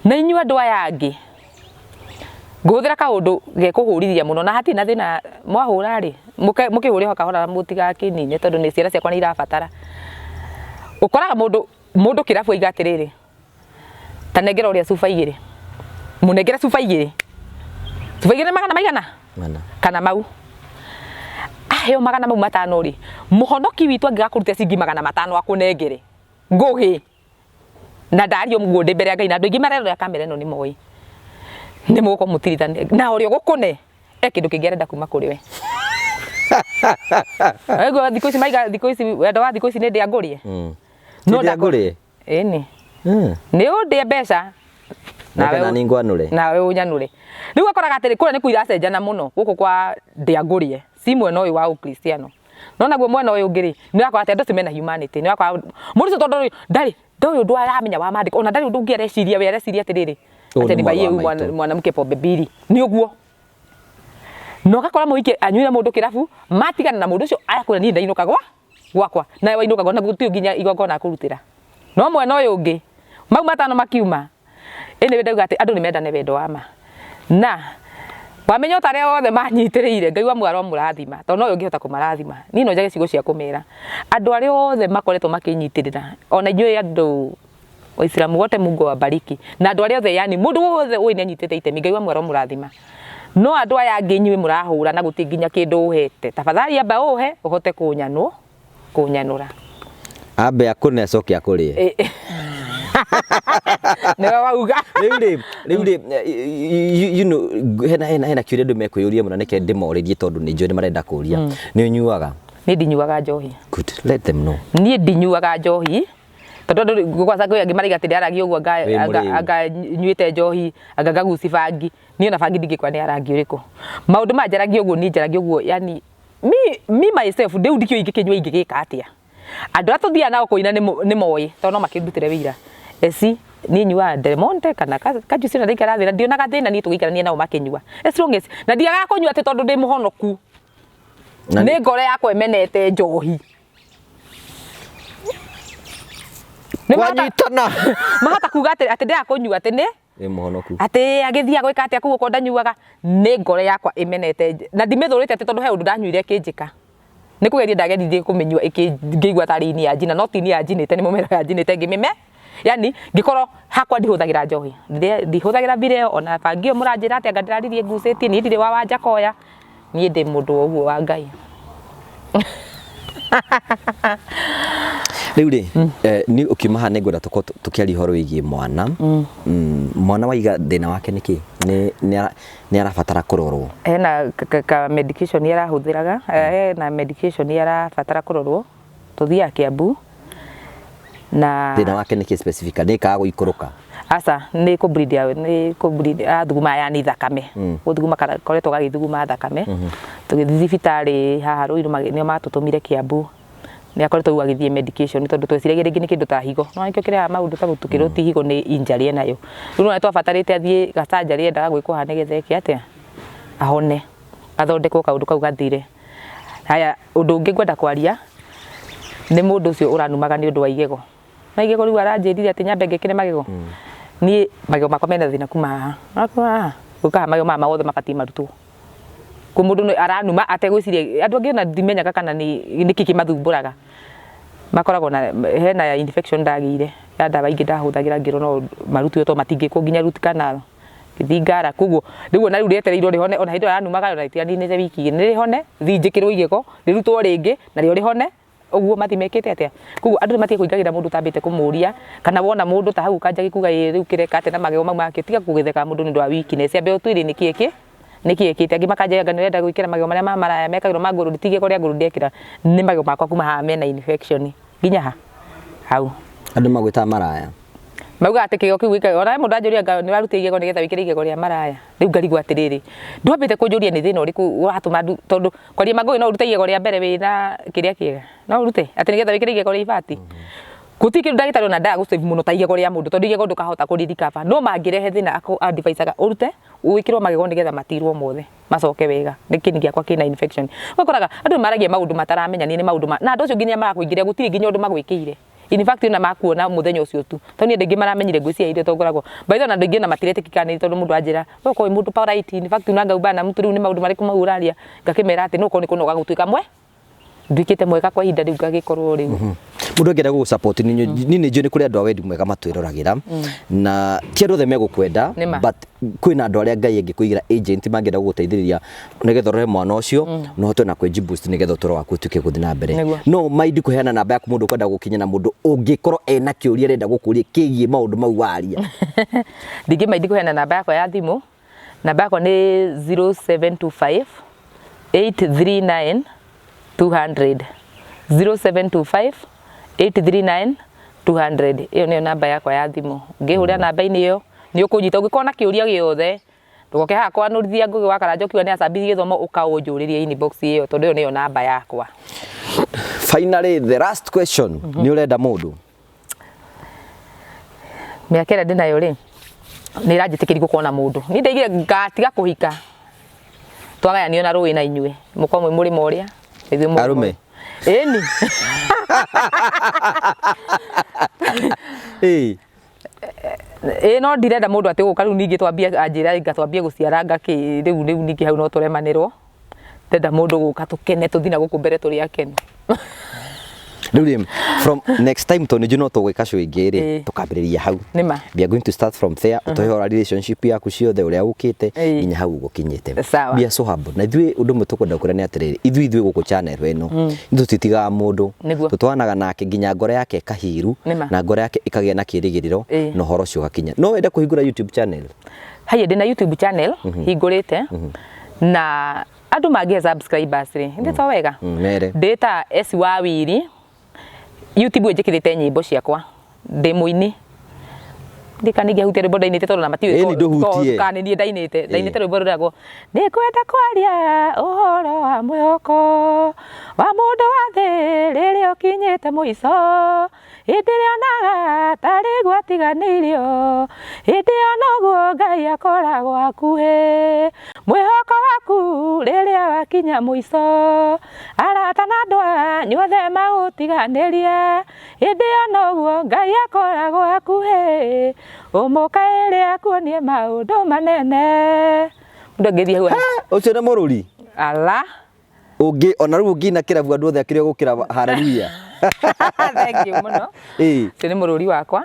Na inyuĩ andũ aya angĩ, Ngũhũthĩra kaũndũ gekũhũrithia mũno na hatirĩ na thĩna mwahũra rĩ, mũkĩhũre o kahora mũtigakĩnine tondũ nĩ ciana ciakwa nĩ irabatara. Ũkoraga mũndũ mũndũ kĩrabu aiga atĩrĩrĩ, ta nengera ũrĩa cuba igĩrĩ, mũnengere cuba igĩrĩ, cuba igĩrĩ nĩ magana maigana? Mana. Kana mau. Aheo magana mau matano rĩ, mũhonoki witũ angĩgakũruta ciringi 500 akũnengere, Ngũgĩ na ndaria ũguo ndĩ mbere ya Ngai na andũ aingĩ marerorera kamera ĩno nĩ moĩ nĩ mũgũkorwo mũtirithanie na ũrĩa ũgũkũne e kĩndũ kĩngĩ arenda kuma kũrĩ we. Aigua thikũ ici maiga thikũ ici wendo wa thikũ ici nĩ ndĩa ngũrĩe. No Ti ndĩa ngũrĩe? Ĩni. Nĩ ũndĩe mbeca Reke nani ngwanũre. Nawe ũnyanũre. Rĩu ũkoraga atĩrĩ kũrĩa nĩkuo iracenjana mũno gũkũ kwa ndĩa ngũrĩe si mwena ũyũ wa ũkristiano. No naguo mwena ũyũ ũngĩ rĩ, nĩ ũrakora atĩ andũ acio mena humanity, nĩ ũrakora mũndũ ũcio tondũ ndarĩ ndarĩ ũndũ aramenya wa maandĩko, ona ndarĩ ũndũ ũngĩ areciria we areciria atĩrĩrĩ, Ũyũ atĩ nĩ mwarĩ nibaie wa huyu maitũ. mwanamke pombe mbili, nĩ ũguo. Na ũgakora mũhiki anyuire mũndũ kĩrabu, matigana na mũndũ ũcio arakwĩra niĩ ndainũka gwa gwakwa, nawe wainũka gwa na gũtirĩ nginya igongona akũrutĩra. No mwena ũyũ ũngĩ, mau matano makiuma, anyway ndauga atĩ andũ nĩ mendane wendo wa ma. Na wamenya ota arĩa othe manyitĩrĩire, Ngai wa muoyo aromũrathima, tondũ nowe ũngĩhota kũmarathima. Niĩ no njage ciugo cia kũmera. Andũ arĩa othe makoretwo makĩnyitĩrĩra, ona inyuĩ andũ Waislamu wote Mungu awabariki. Na andũ arĩa othe yani mũndũ wothe ũĩ nĩ anyitĩte itemi, Ngai wa muoyo aromũrathima. No andũ aya angĩ inyuĩ mũrahũra na gũtirĩ nginya kĩndũ ũhete, tafadhali amba ũhe ũhote kũnyanũ kũnyanũra. Ambe akũne acoke akũrĩe. Nĩwe wauga. Rĩu rĩ, rĩu rĩ, you know, hena hena hena kĩũria andũ mekwĩyũria mũno nĩke ndĩmorĩrie tondũ nĩ njũĩ nĩ marenda kũria. Nĩ ũnyuaga? Niĩ ndinyuaga njohi. Good, let them know. Niĩ ndinyuaga njohi tondũ andũ kwanza kwĩ angĩ maraiga atĩ ndĩaragia ũguo anga Wĩ anga mũrĩu. anga nyuĩte njohi anga ngaguci bangi. Niĩ ona bangi ndingĩkora nĩ ya rangi ũrĩkũ. Maũndũ maya njaragia ũguo niĩ njaragia ũguo yani me myself rĩu ndikĩũĩ ingĩkĩnyua ingĩgĩka atĩa. Andũ arĩa tũthiaga nao kũina nĩ moĩ tondũ no makĩndutĩre wĩira. Eci niĩ nyuaga Del Monte kana kajuici ona ndaikara thĩ na ndionaga thĩna niĩ tũgĩikarania nao makĩnyua. As long as na ndiagaga kũnyua atĩ tondũ ndĩ mũhonoku. Nĩ ngoro yakwa ĩmenete njohi. Nĩ Kwanyitana. Mahota kuga atĩ ndĩraga kũnyua atĩ nĩ Wĩ mũhonoku. Atĩ agĩthiaga gwĩka atĩa kũu okorwo ndanyuaga, nĩ ngoro yakwa ĩmenete na ndimĩthũrĩte atĩ tondũ he ũndũ ndanyuire ĩkĩnjĩka. Nĩ kũgeria ndageririe kũmĩnyua ngĩigua tarĩ ini yanjina no ti ini yanjinĩte nĩ mũmero yanjinĩte ngĩmĩme yani ngĩkorwo hakwa ndihũthagĩra njohi, ndihũthagĩra vileo ona bangi ĩyo mũranjĩra atĩ anga ndĩraririe ngucĩtie niĩ ndirĩ wa Wanjakoya, niĩ ndĩ mũndũ wa ũguo wa Ngai. Rĩu rĩ, niĩ ũkiuma haha nĩ ngwenda tũkorwo tũkĩaria ũhoro wĩgiĩ mwana. Mwana waiga thĩna wake nĩ kĩ? Nĩ arabatara kũrorwo? Hena ka medication arahũthĩraga, hena medication arabatara kũrorwo, tũthiaga Kiambu na Thĩna wake nĩ kĩ specifically? Nĩ kaga gũikũrũka? Aca, nĩ kũ bleed nĩ kũ bleed arathuguma yani thakame. Gũthuguma kakoretwo gagĩthuguma thakame. Tũgĩthiĩ thibitarĩ haha Ruiru nĩo matũtũmire Kiambu. Nĩ akoretwo rĩu agĩthiĩ medication tondũ tweciragia rĩngĩ nĩ kĩndũ ta higo. No nĩkĩo kĩrehaga maũndũ ta tũkĩrwo ti higo nĩ injury enayo. Rĩu nĩwona nĩtwabatarĩte athiĩ ga surgery endaga gwĩkwo haha nĩgetha eke atĩa? Ahone. Athondekwo kaũndũ kau gathire. Haya, ũndũ ũngĩ ngwenda kwaria nĩ mũndũ ũcio ũranumaga nĩ ũndũ wa igego. Na igego rĩu aranjĩrire atĩ nyambe ngĩkĩre magego. Niĩ magego makwa mena thĩna kuma haha. Kuma haha gũka haha magego maya mothe mabatiĩ marutwo. Kwĩ mũndũ aranuma ategwĩciria, andũ angĩ ona ndimenyaga kana nĩkĩ kĩmathumbũraga. Makoragwo na hena infection ndagĩire ya ndawa ingĩ ndahũthagĩra ngĩrwo no marutwo tondũ matingĩkwo nginya root canal. Ngĩthiĩ ngara koguo rĩu ona rĩu rĩetereirwo rĩhone ona hĩndĩ ĩyo aranumaga ona rĩtianinĩte wiki igĩrĩ, nĩ rĩhone thiĩ njĩkĩrwo igego rĩrutwo rĩngĩ narĩo rĩhone ũguo mathiĩ mekĩte atĩa. Koguo andũ nĩ matige kũingagĩrĩra mũndũ ũtambĩte kũmũria kana wona mũndũ ta hau ũkanjia kuga ĩ rĩu kĩreka atĩa na magego mau make, tiga gũgĩtheka mũndũ nĩ ũndũ wa weakness ambe ũtuĩrie nĩkĩ nĩkĩ ekĩte. Angĩ makanjia anga nĩ ũrenda gwĩkĩra magego marĩa ma maraya mekagĩrwo ma ngũrũ, ti igego rĩa ngũrũ ndekĩra nĩ magego makwa kuma haha mena infection nginya ha hau. Andũ magwĩtaga maraya. Maugaga atĩ kĩgego kĩu gĩkagĩrwo, ona he mũndũ anjũria anga nĩ ũraruta igego nĩgetha wĩkĩre igego rĩa maraya. Rĩu ngarigwo atĩrĩrĩ, ndwambĩte kũnjũria nĩ thĩna ũrĩkũ ũratũma ndu, tondũ kwaria ma Ngũgĩ no ũrute igego rĩa mbere wĩna kĩrĩa kĩega, no ũrute atĩ nĩgetha wĩkĩre igego rĩa ibati. Gũtirĩ kĩndũ ndagĩtarĩ ona endaga gũ save mũno ta igego rĩa mũndũ tondũ igego ndũkahota kũrĩ recover no mangĩrehe thĩna akũ advise aga ũrute wĩkĩrwo magego nĩgetha matirwo mothe macoke wega nĩ kĩni gĩakwa kĩna infection. Ũgakoraga andũ nĩ maragia maũndũ mataramenya nĩ maũndũ ma na andũ acio nginya marakũingĩrĩra gũtirĩ nginya ũndũ magwĩkĩire. In fact, ona makuona muthenya ucio tu, tondũ niĩ andũ aingĩ maramenyire, ngwĩciria irio tondũ ngoragwo by the way, ona andũ aingĩ ona matiretĩkĩka nĩ tondũ mũndũ anjĩra, "We ũkorwo wĩ mũndũ polite, in fact unanga ubana mtu, rĩu nĩ maũndũ marĩkũ mau ũraria?" Ngakĩmera atĩ no ũkorwo nĩ kũnoga gũtuĩka mwe nduĩkĩte mwega kwa ihinda rĩu, ngagĩkorwo rĩu. Mũndũ angĩenda gũgũ support, niĩ nĩ njũĩ nĩ kũrĩ andũ a wendi mwega matwĩroragĩra, na ti andũ othe megũkwenda, Nĩma. but kwĩna andũ arĩa Ngai angĩkũigĩra agent mangĩenda gũgũteithĩrĩria nĩgetha ũrore mwana ũcio na ũhote na kwĩji boost nĩgetha ũtũro waku ũtuĩke gũthiĩ na mbere. No maindi kũheana namba yaku, mũndũ ũkwenda gũkinya na mũndũ ũngĩkorwo ena kĩũria arenda gũkũria kĩgiĩ maũndũ mau waria? Ndingĩmaindi kũheana namba yakwa ya thimũ. Namba yakwa nĩ 0725 839 200, 0725 839 200. Ĩyo nĩyo namba yakwa ya thimũ. Ngĩhũrĩra namba-inĩ ĩyo nĩ ũkũnyita ũngĩkorwo na kĩũria gĩothe. Ndũgoke haha kwanũrithia Ngũgĩ wa Karanja ũkiuga nĩ acambithie gĩthomo, ũkaũnjũrĩrie inbox ĩyo, tondũ ĩyo nĩyo namba yakwa. Finally, the last question, nĩ ũrenda mũndũ? Mĩaka ĩrĩa ndĩnayo rĩ, nĩ ĩranjĩtĩkĩria gũkorwo na mũndũ. Niĩ ndaigire ngatiga kũhika twagayanio na rũĩ na inyuĩ mũkorwo mwĩ mũrĩmo ũrĩa ithuĩ mũrĩmo Arũme? ũyũ. Ĩni. Ĩ, no ndirenda mũndũ atĩ gũka rĩu ningĩ twambie anjĩra anga twambie gũciaranga kĩ rĩu ningĩ hau no tũremanĩrwo. Ndenda mũndũ gũka tũkene, tũthiĩ na gũkũ mbere tũrĩ akenu. Rĩu rĩ, from next time, tondũ nĩnjũĩ no tũgwĩka show ĩngĩ rĩ, tũkambĩrĩria hau. Nĩma. We are going to start from there, ũtũhe ũhoro wa relationship yaku ciothe, ũrĩa ũkĩte nginya hau ũgũkinyĩte. Sawa. We are so humble, na ithuĩ ũndũ ũmwe tũkwenda kwĩra nĩ atĩrĩrĩ, ithuĩ gũkũ channel ĩno ithuĩ tũtitigaga mũndũ. Tũtwaranaga nake nginya ngoro yake ĩkahiru na ngoro yake ĩkagĩa na kĩrĩgĩrĩro na ũhoro ũcio ũgakinya. No wende kũhingũra YouTube channel? Haya, ndĩna YouTube channel hingũrĩte, na andũ mangĩhe subscribers rĩ, ndĩ to wega. Mere. Ndĩta S wa Wiri YouTube, njĩkĩrĩte nyĩmbo ciakwa, ndĩ mũini. Ndika ningĩhutia rwĩmbo ndainĩte, tondũ na matiũĩ. Ĩni, ndũhutie. Kana nĩ niĩ ndainĩte rwĩmbo rũragwo, "Nĩ ngwenda kwaria ũhoro wa mwĩhoko wa mũndũ wa thĩ rĩrĩa ũkinyĩte mũico, hĩndĩ ĩrĩa onaga tarĩ gwatiganĩirio, hĩndĩ ĩyo noguo Ngai akoragwo hakuhĩ. Mwĩhoko waku rĩrĩa wakinya mũico, arata na andũ anyu othe magũtiganĩria, hĩndĩ ĩyo noguo Ngai akoragwo hakuhĩ, ũmũkaĩre akuonie maũndũ manene." Mũndũ angĩthiĩ hau. Ũcio nĩ mũrũri. Ala. Ũngĩ ona rĩu ũngĩina kĩrabu andũ othe akĩrĩ gũkĩra haleluya. Thank you mũno. Ũcio nĩ mũrũri wakwa,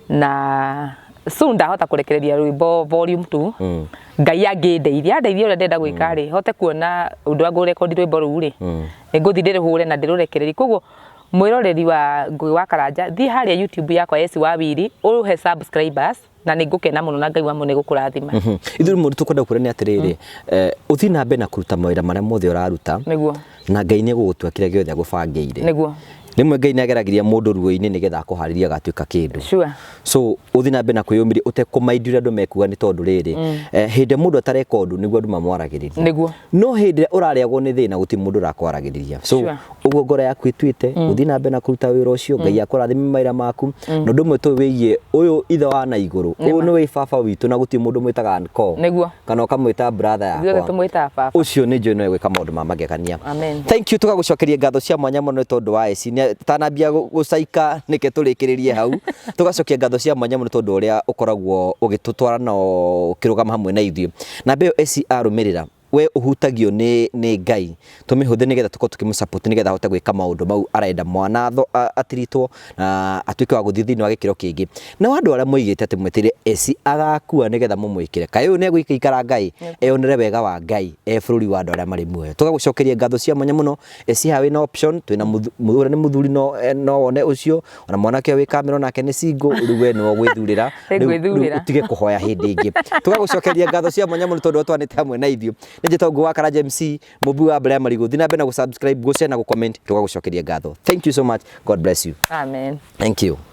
na soon ndahota kũrekereria rwĩmbo volume 2. Ngai angĩndeithia, andeithia ũrĩa ndĩrenda gwĩka rĩ, hote kuona ũndũ wa ngũrekondi rwĩmbo rũu rĩ, nĩ ngũthiĩ ndĩrũhũre na ndĩrũrekererie. Koguo mwĩroreri wa Ngũgĩ wa Karanja, thiĩ harĩa YouTube yakwa S wa Wiri, ũhe subscribers, na nĩ ngũkena mũno, na Ngai wa mũno gũkũrathima. Ithuĩ mũndũ tũkwenda kwĩra nĩ atĩrĩrĩ, ũthiĩ na mbere na kũruta mawĩra marĩa mothe ũraruta, na Ngai nĩ egũgũtua kĩrĩa gĩothe agũbangĩire. Rĩmwe Ngai nĩ ageragĩria mũndũ ruo-inĩ nĩgetha akũharĩrie agatuĩka kĩndũ. So ũthiĩ na mbere na kwĩyũmĩria ũtekũmaindi ũrĩa andũ mekuga, nĩ tondũ rĩrĩ, hĩndĩ ĩrĩa mũndũ atareka ũndũ nĩguo andũ mamwaragĩrĩria. No hĩndĩ ĩrĩa ũrarĩagwo nĩ thĩna, gũtirĩ mũndũ ũrakwaragĩrĩria. So ũguo ngoro yaku ĩtuĩte, ũthiĩ na mbere na kũruta wĩra ũcio, Ngai akũrathime mawĩra maku. Na ũndũ ũmwe tũĩ wĩgiĩ ũyũ ithe wa na igũrũ, ũyũ nĩwe baba witũ, na gũtirĩ mũndũ mwĩtaga uncle kana ũkamwĩta brother Ithuothe yakwa. tũmwĩtaga baba. Ũcio nĩ njũĩ no egwĩka maũndũ ma magegania. Amen. Thank you, tũgagũcokeria ngatho cia mwanya mũno nĩ tondũ wa eci tanambia gũcaika nĩke tũrĩkĩrĩrie hau. Tũgacokia ngatho cia mwanya mũno tondũ ũrĩa ũkoragwo ũgĩtũtwara na ũkĩrũgama hamwe na ithuĩ. Namba ĩyo eci arũmĩrĩra, we ũhutagio nĩ Ngai, tũmĩhũthĩre nĩgetha tũkorwo tũkĩmũ support nĩgetha ahote gwĩka maũndũ mau arenda, mwana atiritwo na atuĩke wa gũthiĩ thĩinĩ wa gĩkĩro kĩngĩ. Na andũ arĩa moigĩte atĩ mwetereire eci agakua nĩgetha mũmwĩkĩre, kaĩ ũyũ nĩ egũikara Ngai eyonere wega wa Ngai e bũrũri wa andũ arĩa marĩ muoyo. Tũgagũcokeria ngatho cia mwanya mũno. Eci, haha wĩna option, twĩna ũrĩa nĩ mũthuri, no wone ũcio, ona mwanake ũyũ wĩ kamera nake nĩ single. Rĩu we nĩwe ũgwĩthurĩra. Rĩu Nĩngwĩthurĩra. Ũtige kũhoya hĩndĩ ĩngĩ. Tũgagũcokeria ngatho cia mwanya mũno tondũ twanĩte hamwe na ithuĩ. Nĩ njĩtagwo Ngũgĩ wa Karanja MC, mũmbi wa mbere ya marigũ. Thiĩ na mbere na gũ subscribe, gũ share na gũ comment. Tũgagũcokeria ngatho. Thank you so much. God bless you. Amen. Thank you.